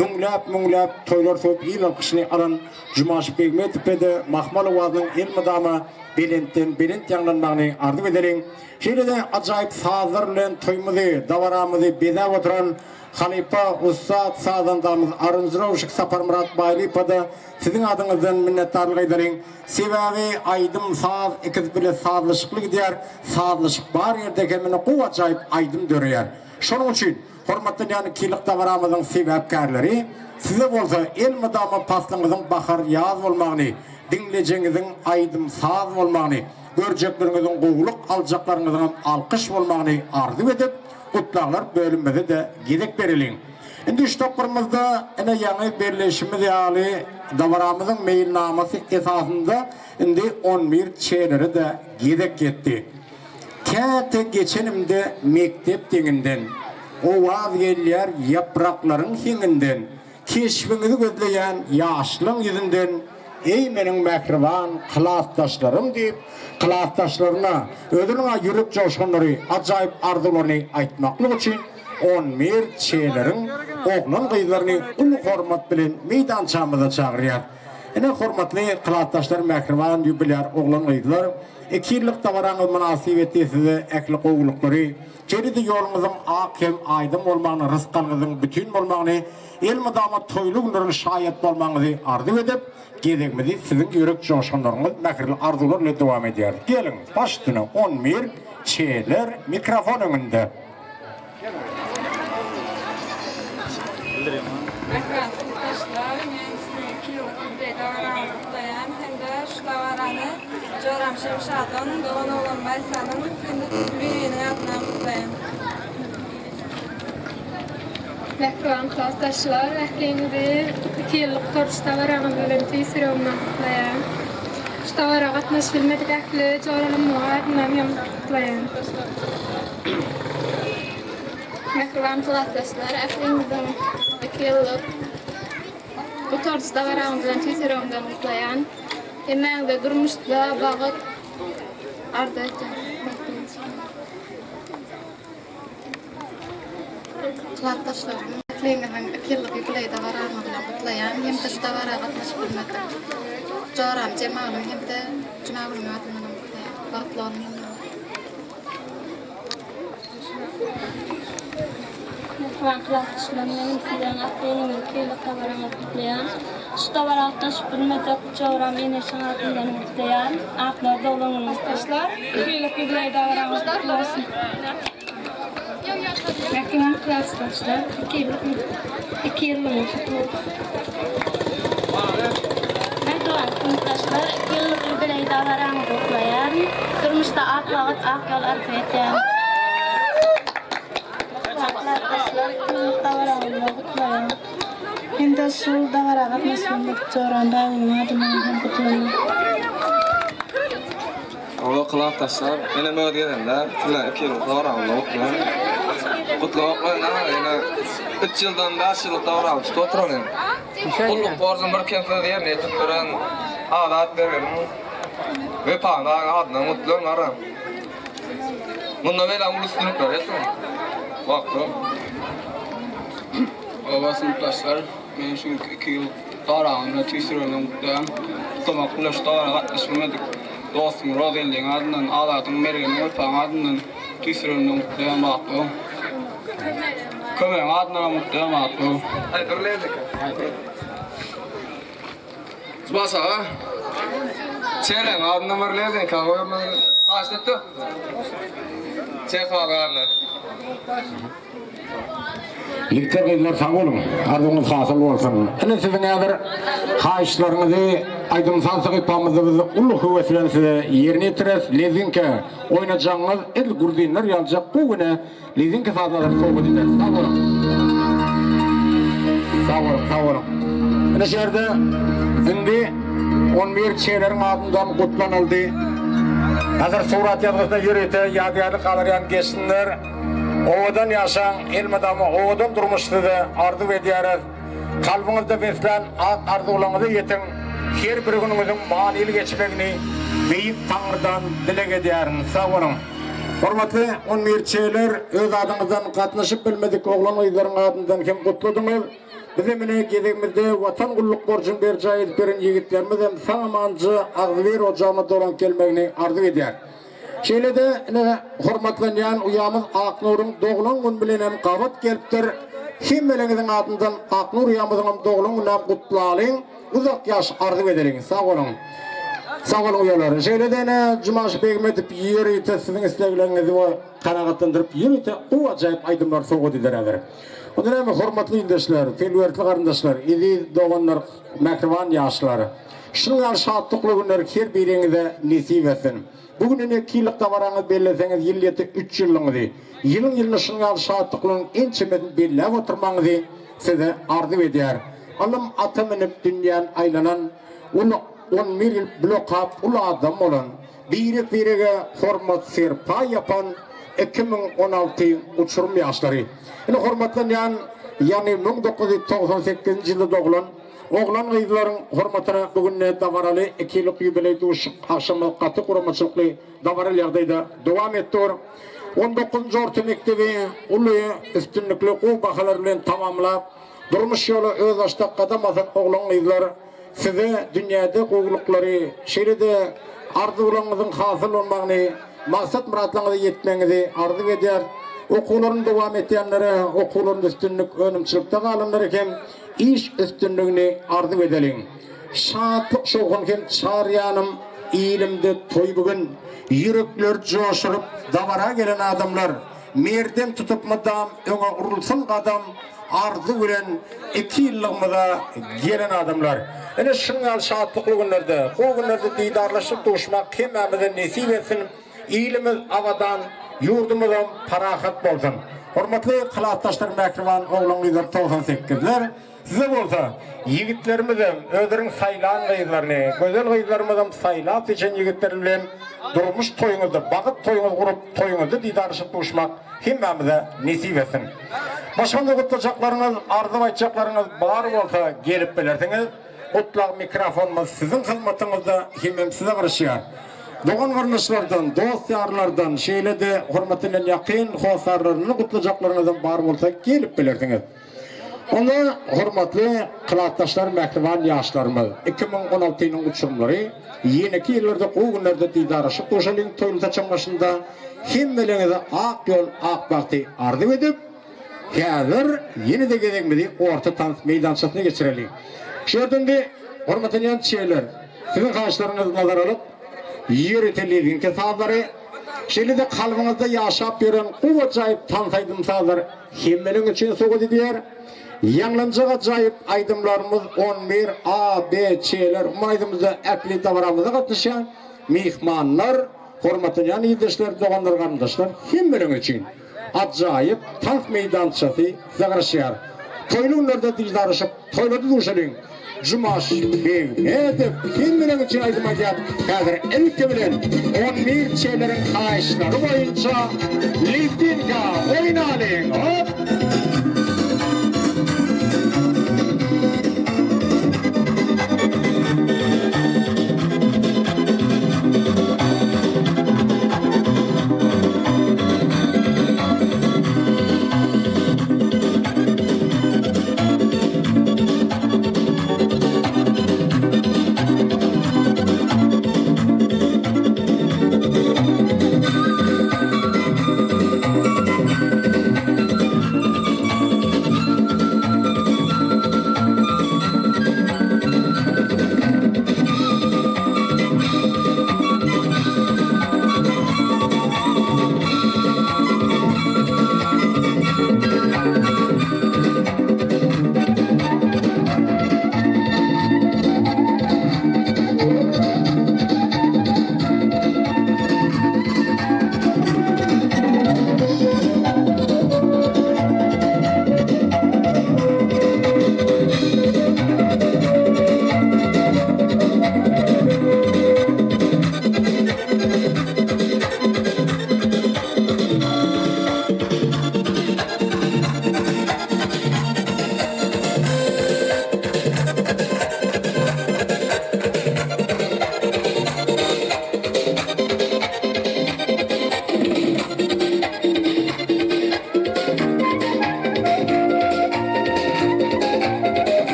müňläp-müňläp toýlar söwüp il alkyşyny alan Jumaş Begmedow-de mahmal owazynyň elmydama belentden-belent ýaňlanmagyny arzuw edeliň. Şeýle-de ajaýyp sazlar bilen toýumyzy, dabaramyzy bezäp oturan halypa ussat sazandamyz aranžirowşik Saparmyrat Baýlypa-da siziň adyňyzdan minnetdarlyk aýdalyň. Sebäbi aýdym-saz ikisi bile sazlaşykly gidýär, sazlaşyk bar ýerde hem ine gowy ajaýyp aýdym döreýär. Şonuň üçin hormatlanýan ikiýyllyk dabaramyzyň sebäpkärleri, size bolsa elmydama paslyňyzyň bahar-ýaz bolmagyny, diňlejegiňiziň aýdym-saz bolmagyny, görjekleriňiziň gowulyk, aljaklaryňyzyňam alkyş bolmagyny arzuw edip, gutlaglar bölümimize-de gezek bereliň. Indi üç tapgyrymyzda ine ýaňy belleýşimiz ýaly dabaramyzyň meýilnamasy esasynda indi on bir çelere-de gezek ýetdi. Käte geçenimde mekdep deňinden, Owaz gelýär ýapraklaryň heňinden, Keşbiňizi gözleýän ýaşlaň ýüzünden, Eý meniň mähriban klasdaşlarym diýip, klasdaşlaryna özüniň ýürek joşgunlary, ajaýyp arzuwlaryny aýtmaklyk üçin on bir çeleriň oglan-gyzlaryny uly hormat bilen meýdançamyza çagyrýar. Ine hormatly klasdaşlar mähriban ýubilýar oglan-gyzlar, ikiýyllyk dabaraňyz mynasybetli size ähli gowulyklary, şeýle-de ýoluňyzyň ak hem aýdyň bolmagyny, rysgalyňyzyň bütin bolmagyny, elmydama toýly günleriň şaýat bolmagyňyzy arzuw edip, gezegimizi siziň ýürek joşgunlaryňyz, mähirli arzuwlar bilen dowam edýäris. Geliň, baş üstüne, on bir çeler mikrofon öňünde. Mähriban synpdaşlar, men siziň ikiýyllyk ýubileý dabaraňyzy gutlaýan hem-de şu dabarany joram Şemşadyň, doganoglan Maýsanyň hem-de Gülbibiniň adyndan gutlaýan. Mähriban klasdaşlar, ähliňizi ikiýyllyk gutardyş dabaraňyz bilen tüýs ýüregimden gutlaýan. Şu dabara gatnaşyp bilmedik ähli joralarymyň adyndan hem gutlaýan. Mähriban klasdaşlar, ähliňiziň ikiýyllyk gutardyş dabaraňyz bilen tüýs ýüregimden gutlaýan. Hemmäňize durmuşda bagt arzuw edýän. Klasdaşlarym, ähliňiziň ikiýyllyk ýubileý dabaraňyz bilen gutlaýan hem-de şu dabara gatnaşyp bilmedik joram Jemalyň hem-de Jumagülüň adyndan hem gutlaýan. Bagtly boluň hemmäňiz. Mähriban klasdaşlarym, men sizleriň ähliňiziň ikiýyllyk dabaraňyzy gutlaýan. Şu dabara gatnaşyp bilmedik joram Eneşiň adyndan gutlaýan. Aklar doglan günüňiz Klasdaşlar, ikiýyllyk ýubileý dabaraňyz gutly bolsun! Mähriban klasdaşlar, ikiýyllyk ikiýyllygyňyz gutly bolsun! Mähriban synpdaşlar, ikiýyllyk ýubileý dabaraňyzy gutlaýaryn. Durmuşda ak bagt, ak ýol arzuw edýärin. Mähriban klasdaşlar, ikiýyllyk dabaraňyzy gutlaýan. Hem-de şu dabara gatnaşan joram Baýgulyň adyndan hem gutlaýan. Oba klasdaşlar, menem öz gezegimde sizleriň ikiňiziň soragyňyzy gutlaýan. Gutlamak bilen aga ýene üç ýyldan bäş ýyllyk dabarany tutup oturalyn. Gulluk borjuny birkemsiz ýerine ýetirip ýören Azat Mergeniň Wepaly dagyň adyndan gutlaýan gara. Mundan beýläk uly üstünlikler ýetsin. Bagtly boluň. Oba synpdaşlar, men şu günki ikiýyllyk dabarany bilen tüýs ýüregimden gutlaýan. Gutlamak bilen şu dabara gatnaşyp bilmedik dostum Rozelliň adyndan, Azadyň, Mergeniň, Wepaň adyndan tüýs ýüregimden gutlaýan bagtly boluň. Kömegiň adyndanam gutlaýan bagtly boluň. Aý bir lezika. Zbas aga. Çeleň adyndan bir lezinka goýmaly. Haýyşt etdi. Çek adyndan. Ýigitler gyzlar sag boluň arzuwyňyz hasyl bolsun. Ine siziň häzir haýyşlaryňyzy aýdym saz sahypamyzda biz uly höwes bilen size ýerine ýetireris. Lezinka oýnajagyňyz edil gruzinler ýalyjak bu güne lezinka sazlary sowgat ederis. Sag boluň. Sag boluň sag boluň. Ine şu ýerde indi on bir çeleriň adyndan gutlanyldy. Häzir surat ýazgysyna ýörite ýadygärlik galarýan geçsinler. Owadan ýaşaň, elmydama owadan durmuş size arzuw edýäris. Kalbyňyzda beslän ak arzuwlaryňyza ýetiň, her bir günüňiziň manyly geçmegini Beýik Taňrydan dileg edýärin. Sag boluň. Hormatly on bir çeler, öz adyňyzdan gatnaşyp bilmedik oglan-gyzlaryň adyndan hem gutladyňyz. Bizem ine gezegimizde Watan gulluk borjuny berjaý edip ýören ýigitlerimizem sag-amanja agzybir ojagyna dolanyp gelmegini arzuw edýär. Şeýle-de ine hormatlanýan uýamyz Aknuryň doglan güni bilen hem gabat gelipdir. Hemmeleňiziň adyndan Aknur uýamyzyňam doglan gününem gutlalyň, uzak ýaş arzuw edeliň. Sag boluň. Sag boluň uýalar. Şeýle-de ine Jumaş Begmedow ýörite siziň islegleriňizi we kanagatlandyryp ýörite gowy ajaýyp aýdymlar sowgat eder häzir. Onda näme hormatly ildeşler, telwertli garyndaşlar, eziz doganlar, mähriban ýaşlar. Şunuň ýaly şatlykly günler her biriňize nesip etsin. Bu gün ine iki ýyllyk dabaraňyzy belleseňiz ýyl ýete üç ýyllygyňyzy, ýylyň-ýylyna şunuň ýaly şatlyklygyň ençemesini belläp oturmagyňyzy size arzuw edýär. Ylym ata münüp dünýän aýlanan, uly on bir ýyl bile okap uly adam bolan, birek-birege hormat-serpaý ýapan 2016 uçurym ýaşlary. Ine hormatlanýan ýany 1998-nji ýylda doglan, Oglan-gyzlaryň hormatyna bu günde dabaraly ikiýyllyk ýubileý duşuşyk agşamy gaty guramaçylykly dabaraly ýagdaýda dowam etdi. On dokuzynjy orta mekdebi uly üstünlikli gowy bahalar bilen tamamlap, durmuş ýola özbaşdak gadam basan oglan-gyzlar. Size dünýäde gowulyklary, şeýle-de arzuwlaryňyzyň hasyl bolmagyny, maksat-myratlaryňyza ýetmegiňizi arzuw edýäris. Okuwlaryny dowam etýänlere okuwlarynda üstünlik, önümçilikde galanlara hem iş üstünligini arzuw edeliň. Şatlyk-şowhun hem çar ýanym, ilimde toý bu gün. Ýürekler joşuryp, dabara gelen adamlar, Merdem tutup mydam öňe urulsyn gadam, Arzuw bilen ikiýyllygymyza gelen adamlar. Ine şunuň ýaly şatlykly günlerde, gowy günlerde didarlaşyp duşmak hemmämize nesip etsin. Ilimiz abadan, ýurdumyzam parahat bolsun. Hormatly klasdaşlar mähriban oglan-gyzlar 98-ler. Size bolsa, ýigitlerimizem özleriniň saýlan gyzlaryny, gözel gyzlarymyzam saýlap seçen ýigitleri bilen durmuş toýuňyzda, bagyt toýuňyzy gurup, toýuňyzda didarlaşyp duşmak hemmämize nesip etsin. Başga-da gutlajaklaryňyz, arzuw aýtjaklaryňyz bar bolsa gelip bilersiňiz. Gutlag mikrofonymyz siziň hyzmatyňyzda hemem size garaşýar. Dogan-garyndaşlardan, dost-ýarlardan, şeýle-de hormat bilen ýakyn hossarlaryndan gutlajaklaryňyzam bar bolsa gelip bilersiňiz. Onda hormatly klasdaşlar mähriban ýaşlarymyz 2016 ýylyň uçurymlary ýeneki ýyllarda gowy günlerde didarlaşyp duşalyň toýly saçagyň başynda hemmeleňize ak ýol ak bagty arzuw edip häzir ýene-de gezegimizi orta tans meýdançasyna geçireliň. Şu ýerde indi hormatlanýan çeýeler siziň haýyşlaryňyzy nazara alyp ýörite lezginka sazlary şeýle-de kalbyňyzda ýaşap ýören gowy ajaýyp tans aýdym sazlar Hemmeleň üçin sowgat edýär. Ýaňlanjak ajaýyp aýdymlarymyz on bir A, B, Ç-ler umuman aýdymyzda ähli dabaramyza gatnaşýan myhmanlar, hormatlanýan ildeşler, doganlar, garyndaşlar hemmeleň üçin ajaýyp tans meýdançasy size garaşýar. Toýly günlerde didaryşyp, toýlarda duşalyň! Jumaş Begmedow hemmeler üçin aýdym aýdýar. Häzir ilki bilen on bir çeleriň haýyşlary boýunça Lizginka oýnalyň! Hop!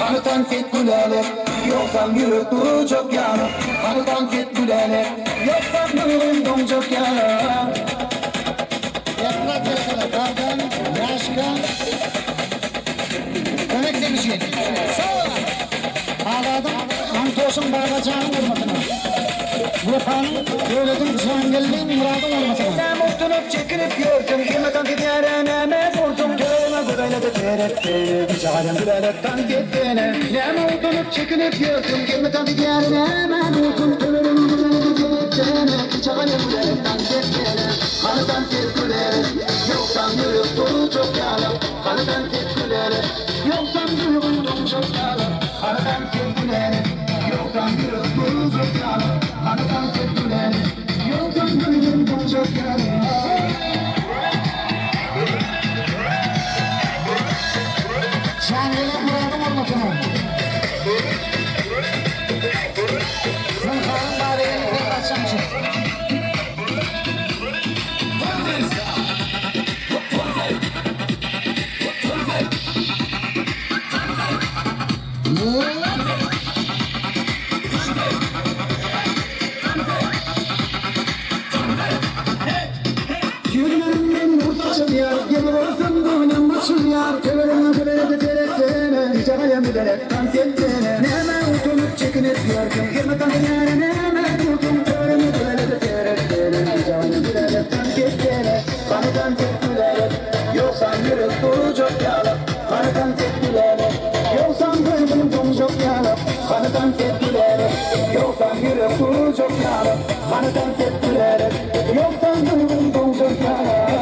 Hany tank et Gülälek, ýogsam ýürek durjak ýaly. Hany tank et Gülälek, ýogsam duýgym doňjak ýaly. Ýaprak berekella Gardan Ýaşka Kömek seň üçin. Sag bol. Azadyň Antoşyň Babajanyň hormatyna. Wepanyň Döwlediň Jangeldiň Myradyň hormatyna. Näme otunyp çekinip ýörsüň Kime tank edýäre näme borsuň Töweregiňe göz aýlada seretsene Biçäräm Gülälek tank etsene Näme otunyp çekinip ýörsüň Kime tank edýäre näme borsuň Töweregiňe göz aýlada seretsene Biçäräm Gülälek tank etsene Hany tank et Gülälek Ýogsam ýürek durjak ýaly Hany tank et Gülälek Ýogsam duýgym doňjak ýaly Hany tank et Gülälek Ýogsam ýürek durjak ýaly Hany tank. Ýüzlerimden nur saçylýar, Gel bolsam göwnüm açylýar, Töweregime gülerek seretsene, Niçe bilerek tans etsene. Nämä utanyp çekinip ýörsüň, Girme tans edýäne nämä dursuň, Töweregime gülerek seretsene, Niçe bilerek tans etsene. Hany tans et gülerek, Ýogsam ýürek durjak ýaly, Hany tans et gülerek, Ýogsam gözüm doňjak ýaly, Hany tans et gülerek, Ýogsam ýürek durjak ýaly, Hany tans et gülerek, Ýogsam gözüm doňjak ýaly.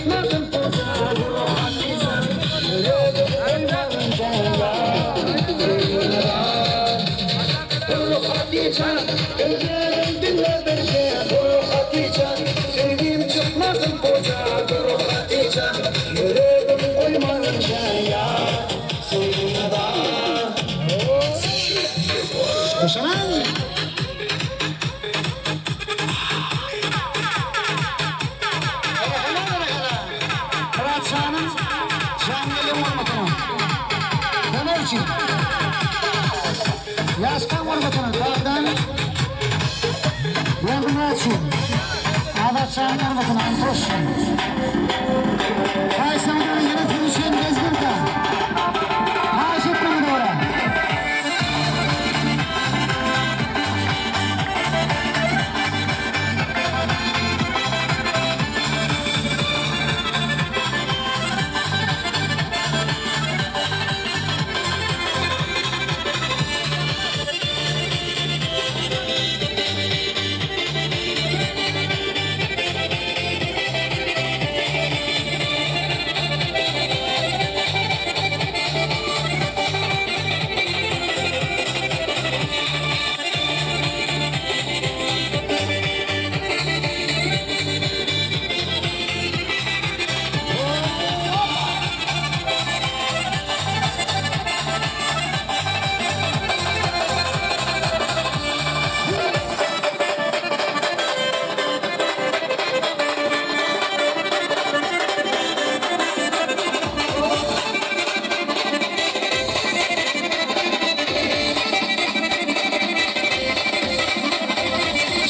çykmasyn puja Dur Hatyja, ýüregim goýmagynca ýar Söýgüme bar. Dur Hatyja, sözlerim diňle birje Dur Hatyja, söýgim çykmasyn puja Dur Hatyja, ýüregim goýmagynca ýar Söýgüme bar. Goşalan! Myratjanyň Jangeliň hormatyna. Kömek üçin. Ýaşkaň hormatyna dagdan Ýazmyrat üçin. Azatjanyň hormatyna Antoş üçin. Haýsyňyzyň ýene siz üçin lezginka. Haýyş etmeňiz ora.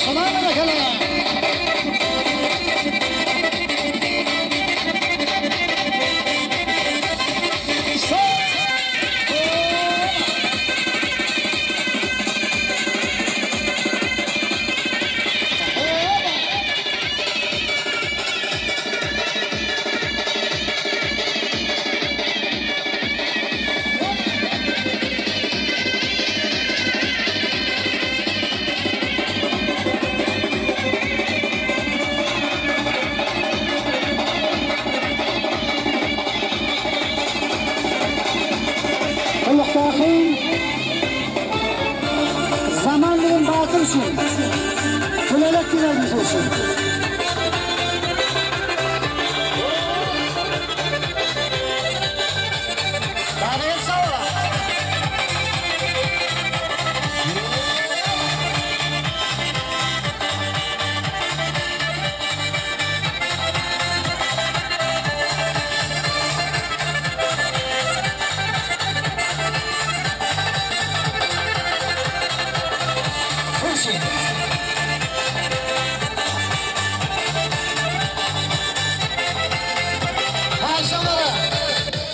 Salam bakalım. Gullukdaky Zaman bilen Batyr üçin, Gülälek diýerimiz üçin. Baba sag bol. Üçin. Haýsyňlara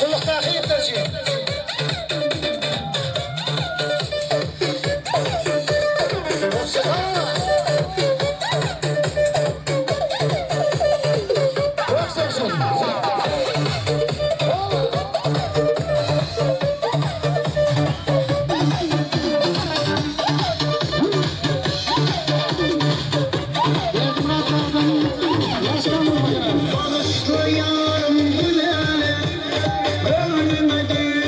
gullukdaky ýetler üçin. Bagyşla ýarym Gülälek, Göwnüme deg.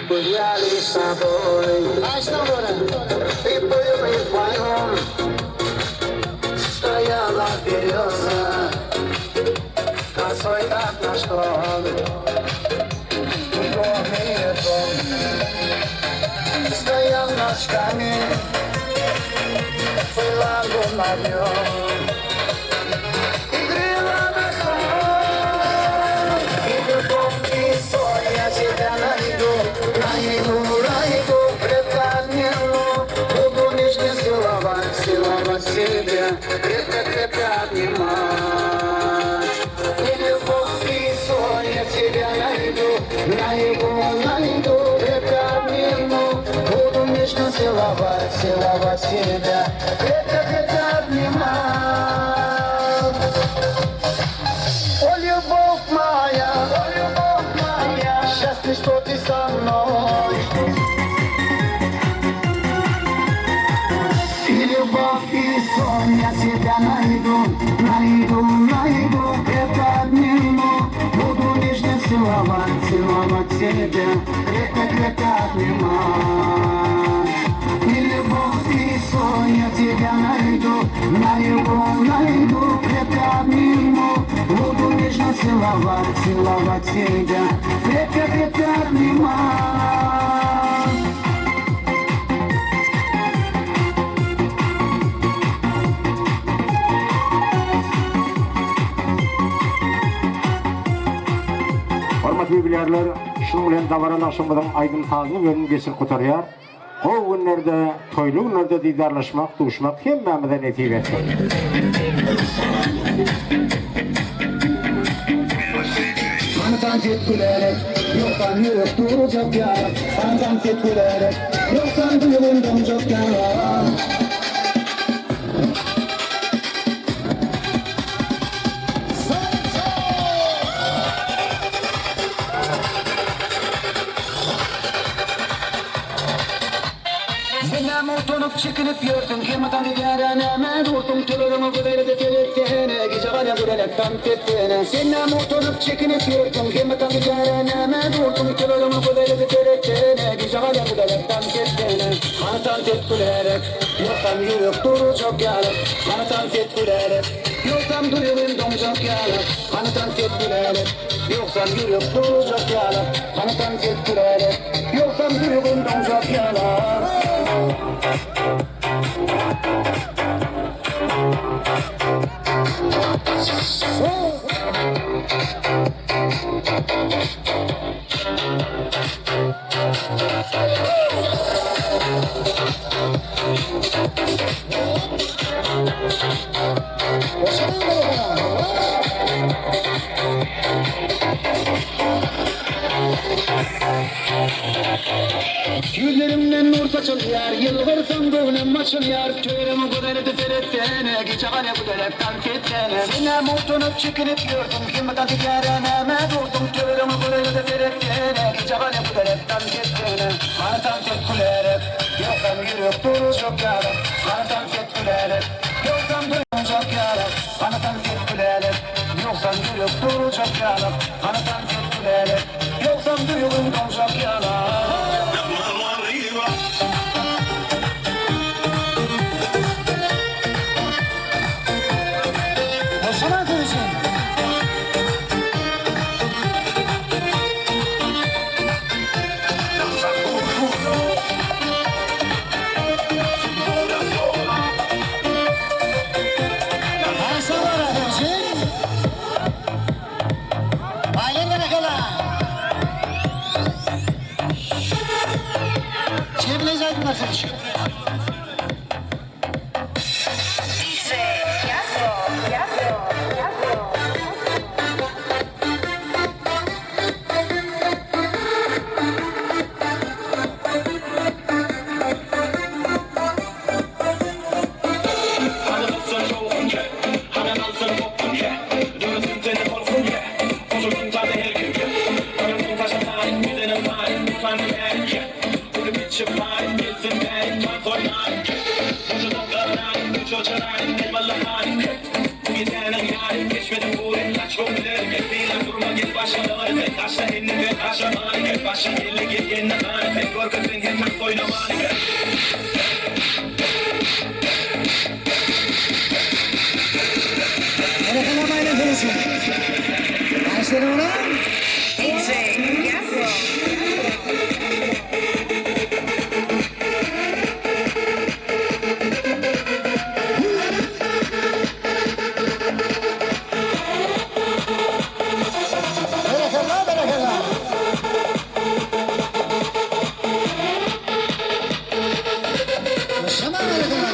Гуляли с тобой И было вдвоем Стояла береза Косой как наш трон В доме дом Стоял наш камень Была луна в нем И грела нас сон И любовь, и сон Я тебя найду Найду, найду, крепко обниму Буду нежно целовать, целовать тебя Крепко-крепко обнимать И любовь, и сон Я тебя найду Найду, найду, крепко обниму Буду нежно целовать, целовать тебя Крепко-крепко обнимать О, любовь моя, о, любовь моя, счастлив, что ты со мной. И любовь, и сон, я тебя найду, найду, найду, крепко обниму, буду нежно целовать, целовать тебя, крепко-крепко обнимать. И любовь, и сон, я тебя найду, найду, найду, крепко обниму, буду нежно целовать, целовать тебя, крепко-крепко обнимать. Hormatly ýubilýarlar, şunuň bilen dabaraly agşamymyzyň aýdym-sazly bölümi geçirip gutarýar. Gowy günlerde, toýly günlerde didarlaşmak, duşmak hemmämize nesip etsin. Hany tans et gülerek, ýogsam ýürek durjak ýaly. Hany tans et gülerek, ýogsam duýgym doňjak ýaly. Sen näme utanyp çekinip ýörsüň Kime tans edýärä näme dursuň Töweregiňe gözele-de seretsene Gije galýa gülelek tans etsene Sen näme utanyp çekinip ýörsüň Kime tans edýärä näme dursuň Töweregiňe gözele-de seretsene Gije galýa gülelek tans etsene Hany tans et gülerek Ýogsam ýürek durjak ýaly Hany tans et gülerek Ýogsam duýgym doňjak ýaly Hany tans et gülerek Ýogsam ýürek durjak ýaly Hany tans et gülerek Ýogsam duýgym doňjak ýaly. Ýüzlerimden nur saçylýar, ýylgyrsam göwnüm açylýar, Töweregime gözeledi seretsene, Gije galýa güzelek tans etsene. Sen näme utanyp çekinip ýörsüň, Kime tans edýärä näme dursuň, Töweregime gözeledi seretsene, Gije galýa güzelek tans etsene. Hany tans et gülerek, Ýogsam ýürek durjak ýaly, Hany tans et gülerek, Ýogsam doýunjak ýaly, Hany tans et gülerek, Ýogsam ýürek durjak ýaly, Hany tans et gülerek, Ýogsam duýgym doňjak ýaly. Boşalan kılıcın. Hasan var kılıcın. Ailen bırakala. Çevirecek nasıl? DJ Yasso, Yasso, Yasso. Berekella Maýla seniň üçin. Başlaly olam. DJ Yasso. Berekella berekella. Şama berekella.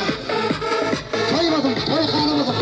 Toýmadyň, toý hanymyzyň.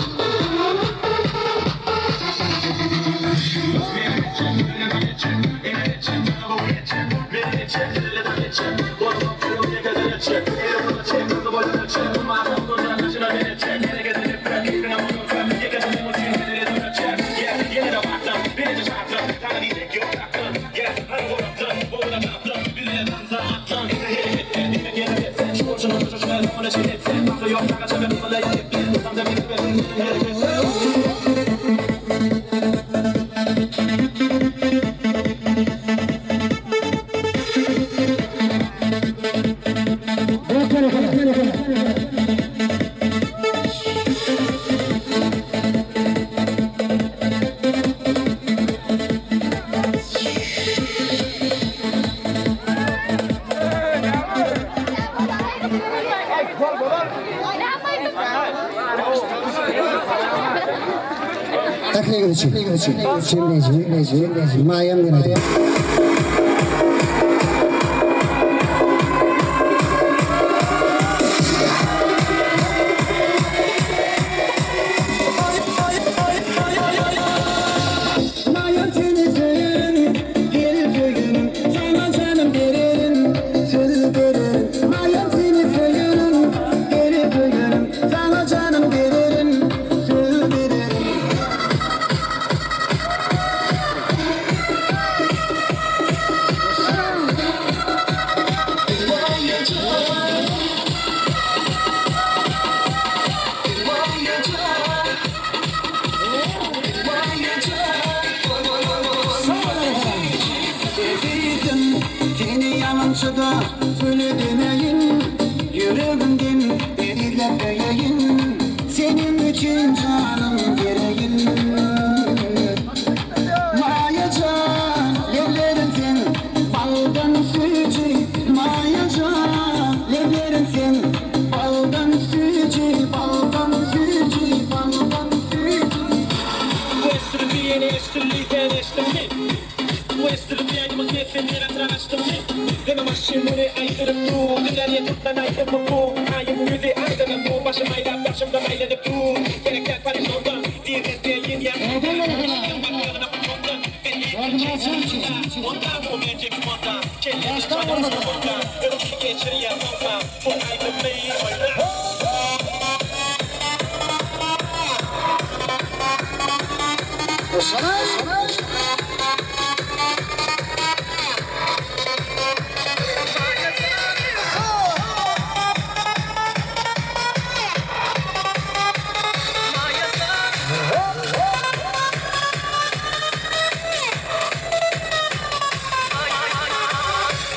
Jemleýji, Maýam beredi. Mayan seni söyerim, geri söyerim, sana canım veririm, söz veririm. Mayan seni söyerim, geri söyerim, sana canım veririm, söz veririm. Sevdim seni yalancıda öyle demeyin. Yüreğimden deriler köyeyim. Senin için canım vereyim. Mayacan levlerin sen baldan sütü. Mayacan levlerin sen baldan sütü. Baldan sütü, baldan sütü.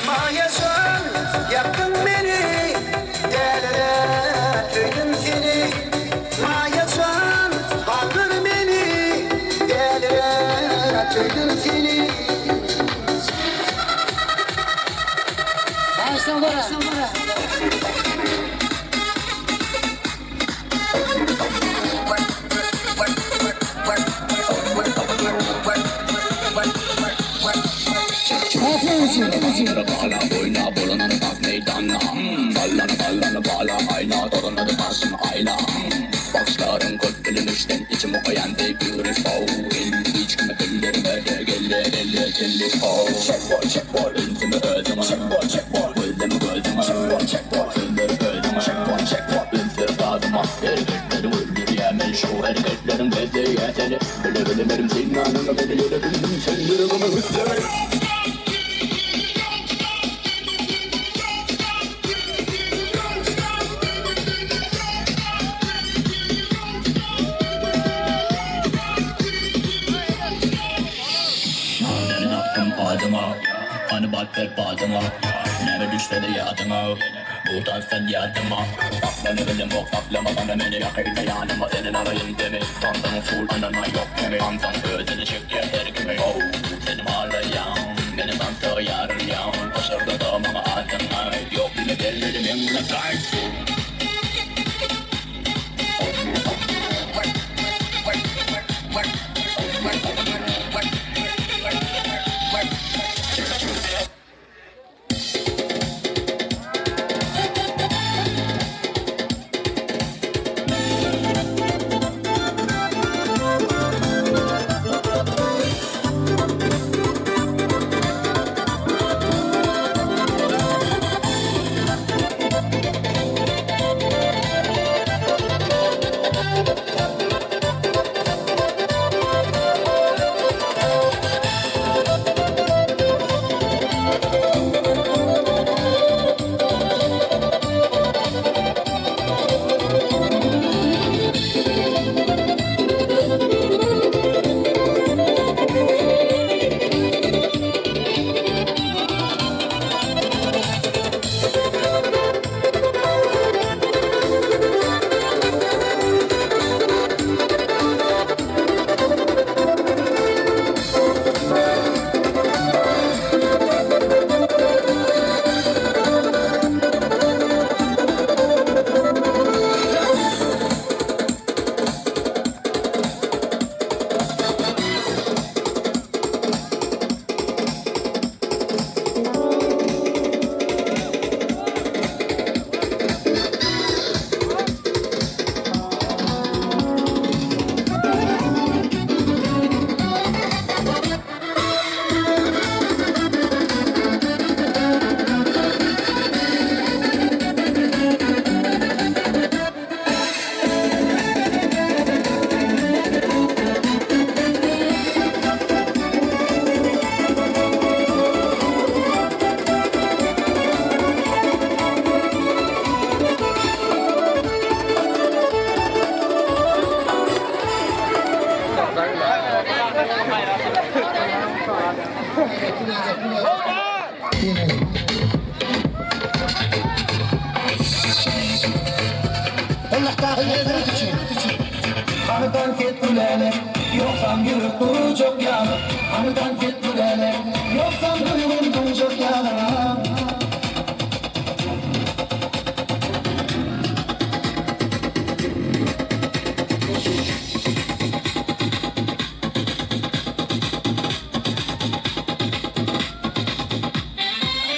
Mayacan yaktın beni, delere tüydüm seni. Mayacan kaldır beni, delere tüydüm seni. Başla bura. berip badyňa Näme düşse-de ýadyňa Bu tansdan ýadyma Saklanybilemok saklamasana meni Ýakynda ýanyma senden alaýyn demi Tansyň usul anana ýok kemi Tansyň özüne çekýär her kimi How seni halaýan Meni tansa ýarylýan Pyşyrdasa maňa adyň aýt Ýok diýme gelmeli meň bilen gaýt. Gullukdaky ýerleri üçin. Hany tank et gülälek, ýogsam ýürek durjak ýaly. Hany tank et gülälek, ýogsam duýgym duýjak ýaly.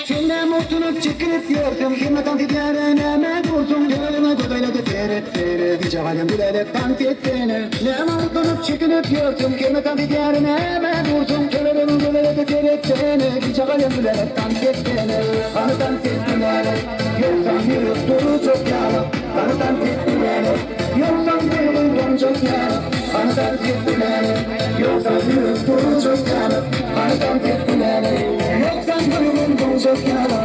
Sen näme oturyp çekinip ýörsüň, Kime tans edýäre näme dursuň, Gözüňe göz aýlady seret sene, Gije galýan gülälek tans etsene. Näme oturyp çekinip ýörsüň, Kime tans edýäre näme dursuň, Töweregiň göz aýlady seret sene, Gije galýan gülälek tans etsene. Hany tans et gülälek, ýogsam ýürek durjak ýaly, Hany tans et gülälek, ýogsam duýgym doňjak ýaly, Hany tans et gülälek, ýogsam ýürek durjak ýaly, Hany tans et gülälek, ýogsam duýgym doňjak ýaly.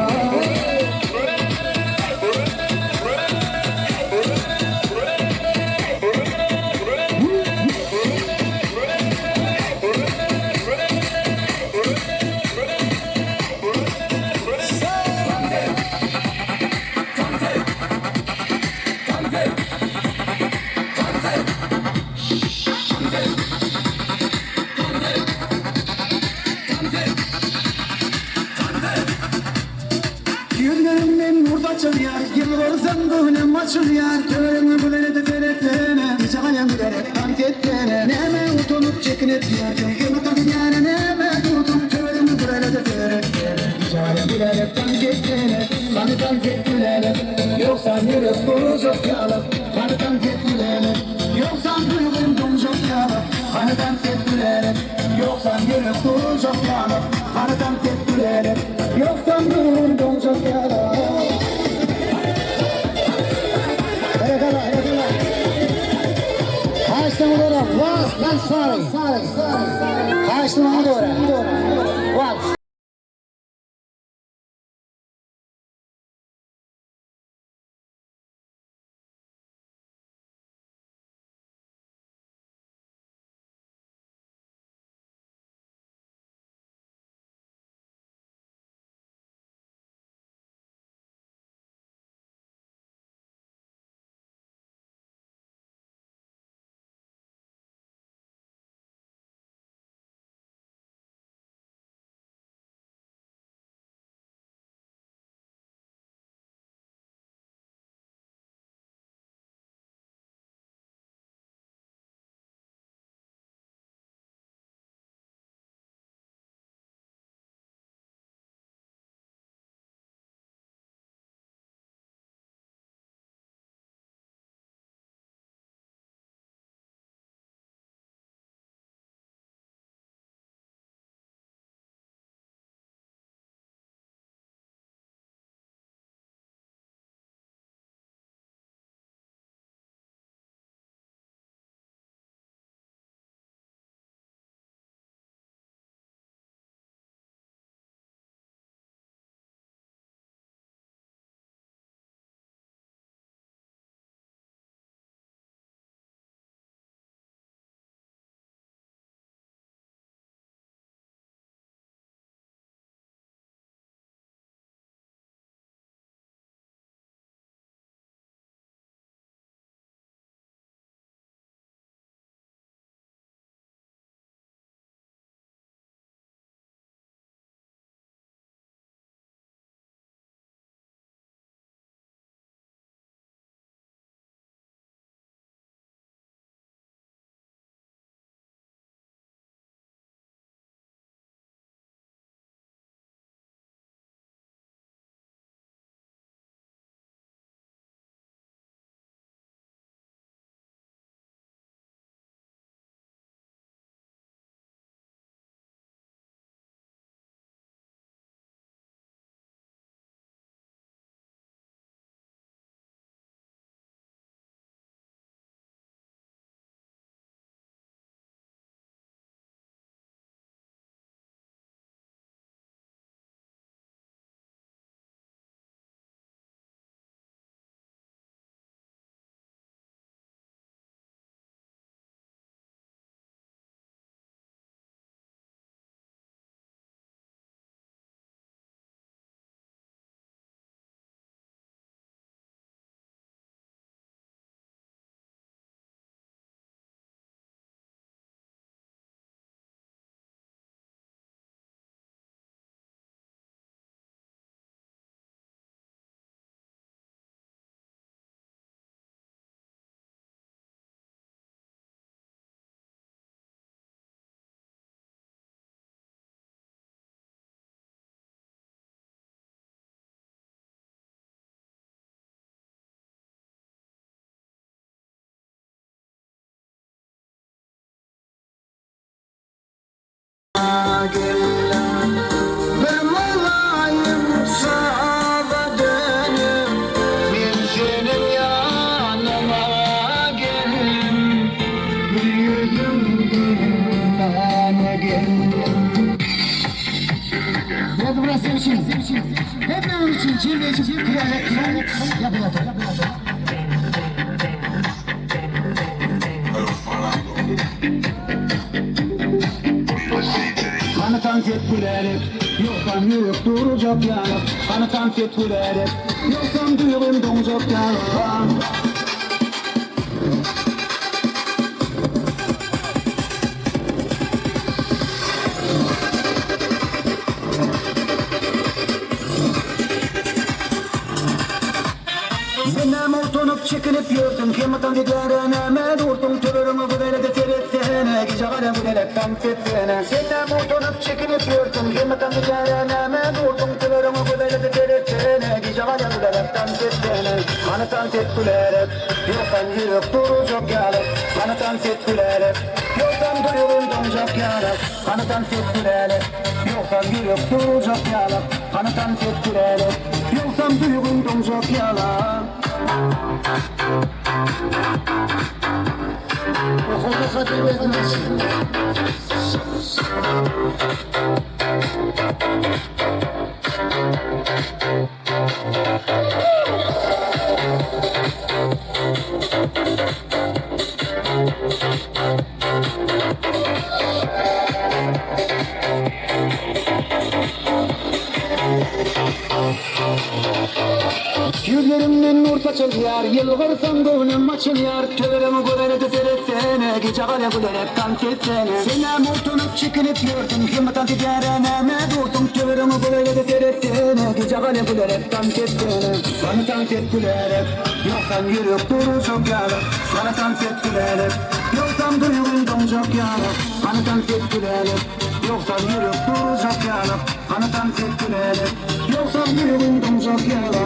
Ýüzleriňden nur saçylýar, Ýylgyrsaň göwnüm açylýar, Töweregiňe gülere-de seretsene, Gije galýaň gülerek tans etsene. Nämä utanyp çekinip ýörsüň, Kime tans edýäne nämä dursuň, Töweregiňe gülere-de seretsene, Gije galýaň gülerek tans etsene. Hany tans et gülälek, Ýogsam ýürek durjak ýaly, Hany tans et gülälek, Ýogsam duýgym doňjak ýaly, Hany tans et gülälek, Ýogsam ýürek durjak ýaly, Hany tans et gülälek, Ýogsam duýgym doňjak ýaly. Berekella, berekella. Haýyşdan görä, wals, sorry. Haýyşdan görä, wals. Hemmäňiz üçin jemleýji pikirleri ýapyp otur. Hany tans et gülälek, ýogsam ýürek durjak ýalyk. Hany tans et gülälek, ýogsam duýgym doňjak ýalyk. Sen näme utanyp çekinip ýörsüň Kemi tans edýärä näme dursuň Töweregiňe gözelede seretsene Gije gala gülälek tans etsene Sen näme utanyp çekinip ýörsüň Kemi tans edýärä näme dursuň Töweregiňe gözelede seretsene Gije gala gülälek tans etsene Hany tans et gülälek Ýogsam ýürek durjak ýaly Hany tans et gülälek Ýogsam duýgym doňjak ýaly Hany tans et gülälek Ýogsam ýürek durjak ýaly Hany tans et gülälek Ýogsam duýgym doňjak ýaly Ýüzleriňden nur saçylýar, ýylgyrsaň göwnüm açylýar, Töweregiňe gözelede seretsene, gije gala gülerek tans etsene. Senem utanyp çekinip ýörsüň, hemme tans edýärä nämä dursuň, Töweregiňe gözelede seretsene, gije gala gülerek tans etsene. Hany tans et gülerek, ýogsam ýürek durjak ýaly, Hany tans et gülerek, ýogsam duýgyň doňjak ýaly, Hany tans et gülerek, ýogsam ýürek durjak ýaly, Hany tans et gülerek, ýogsam ýüregiň doňjak ýaly.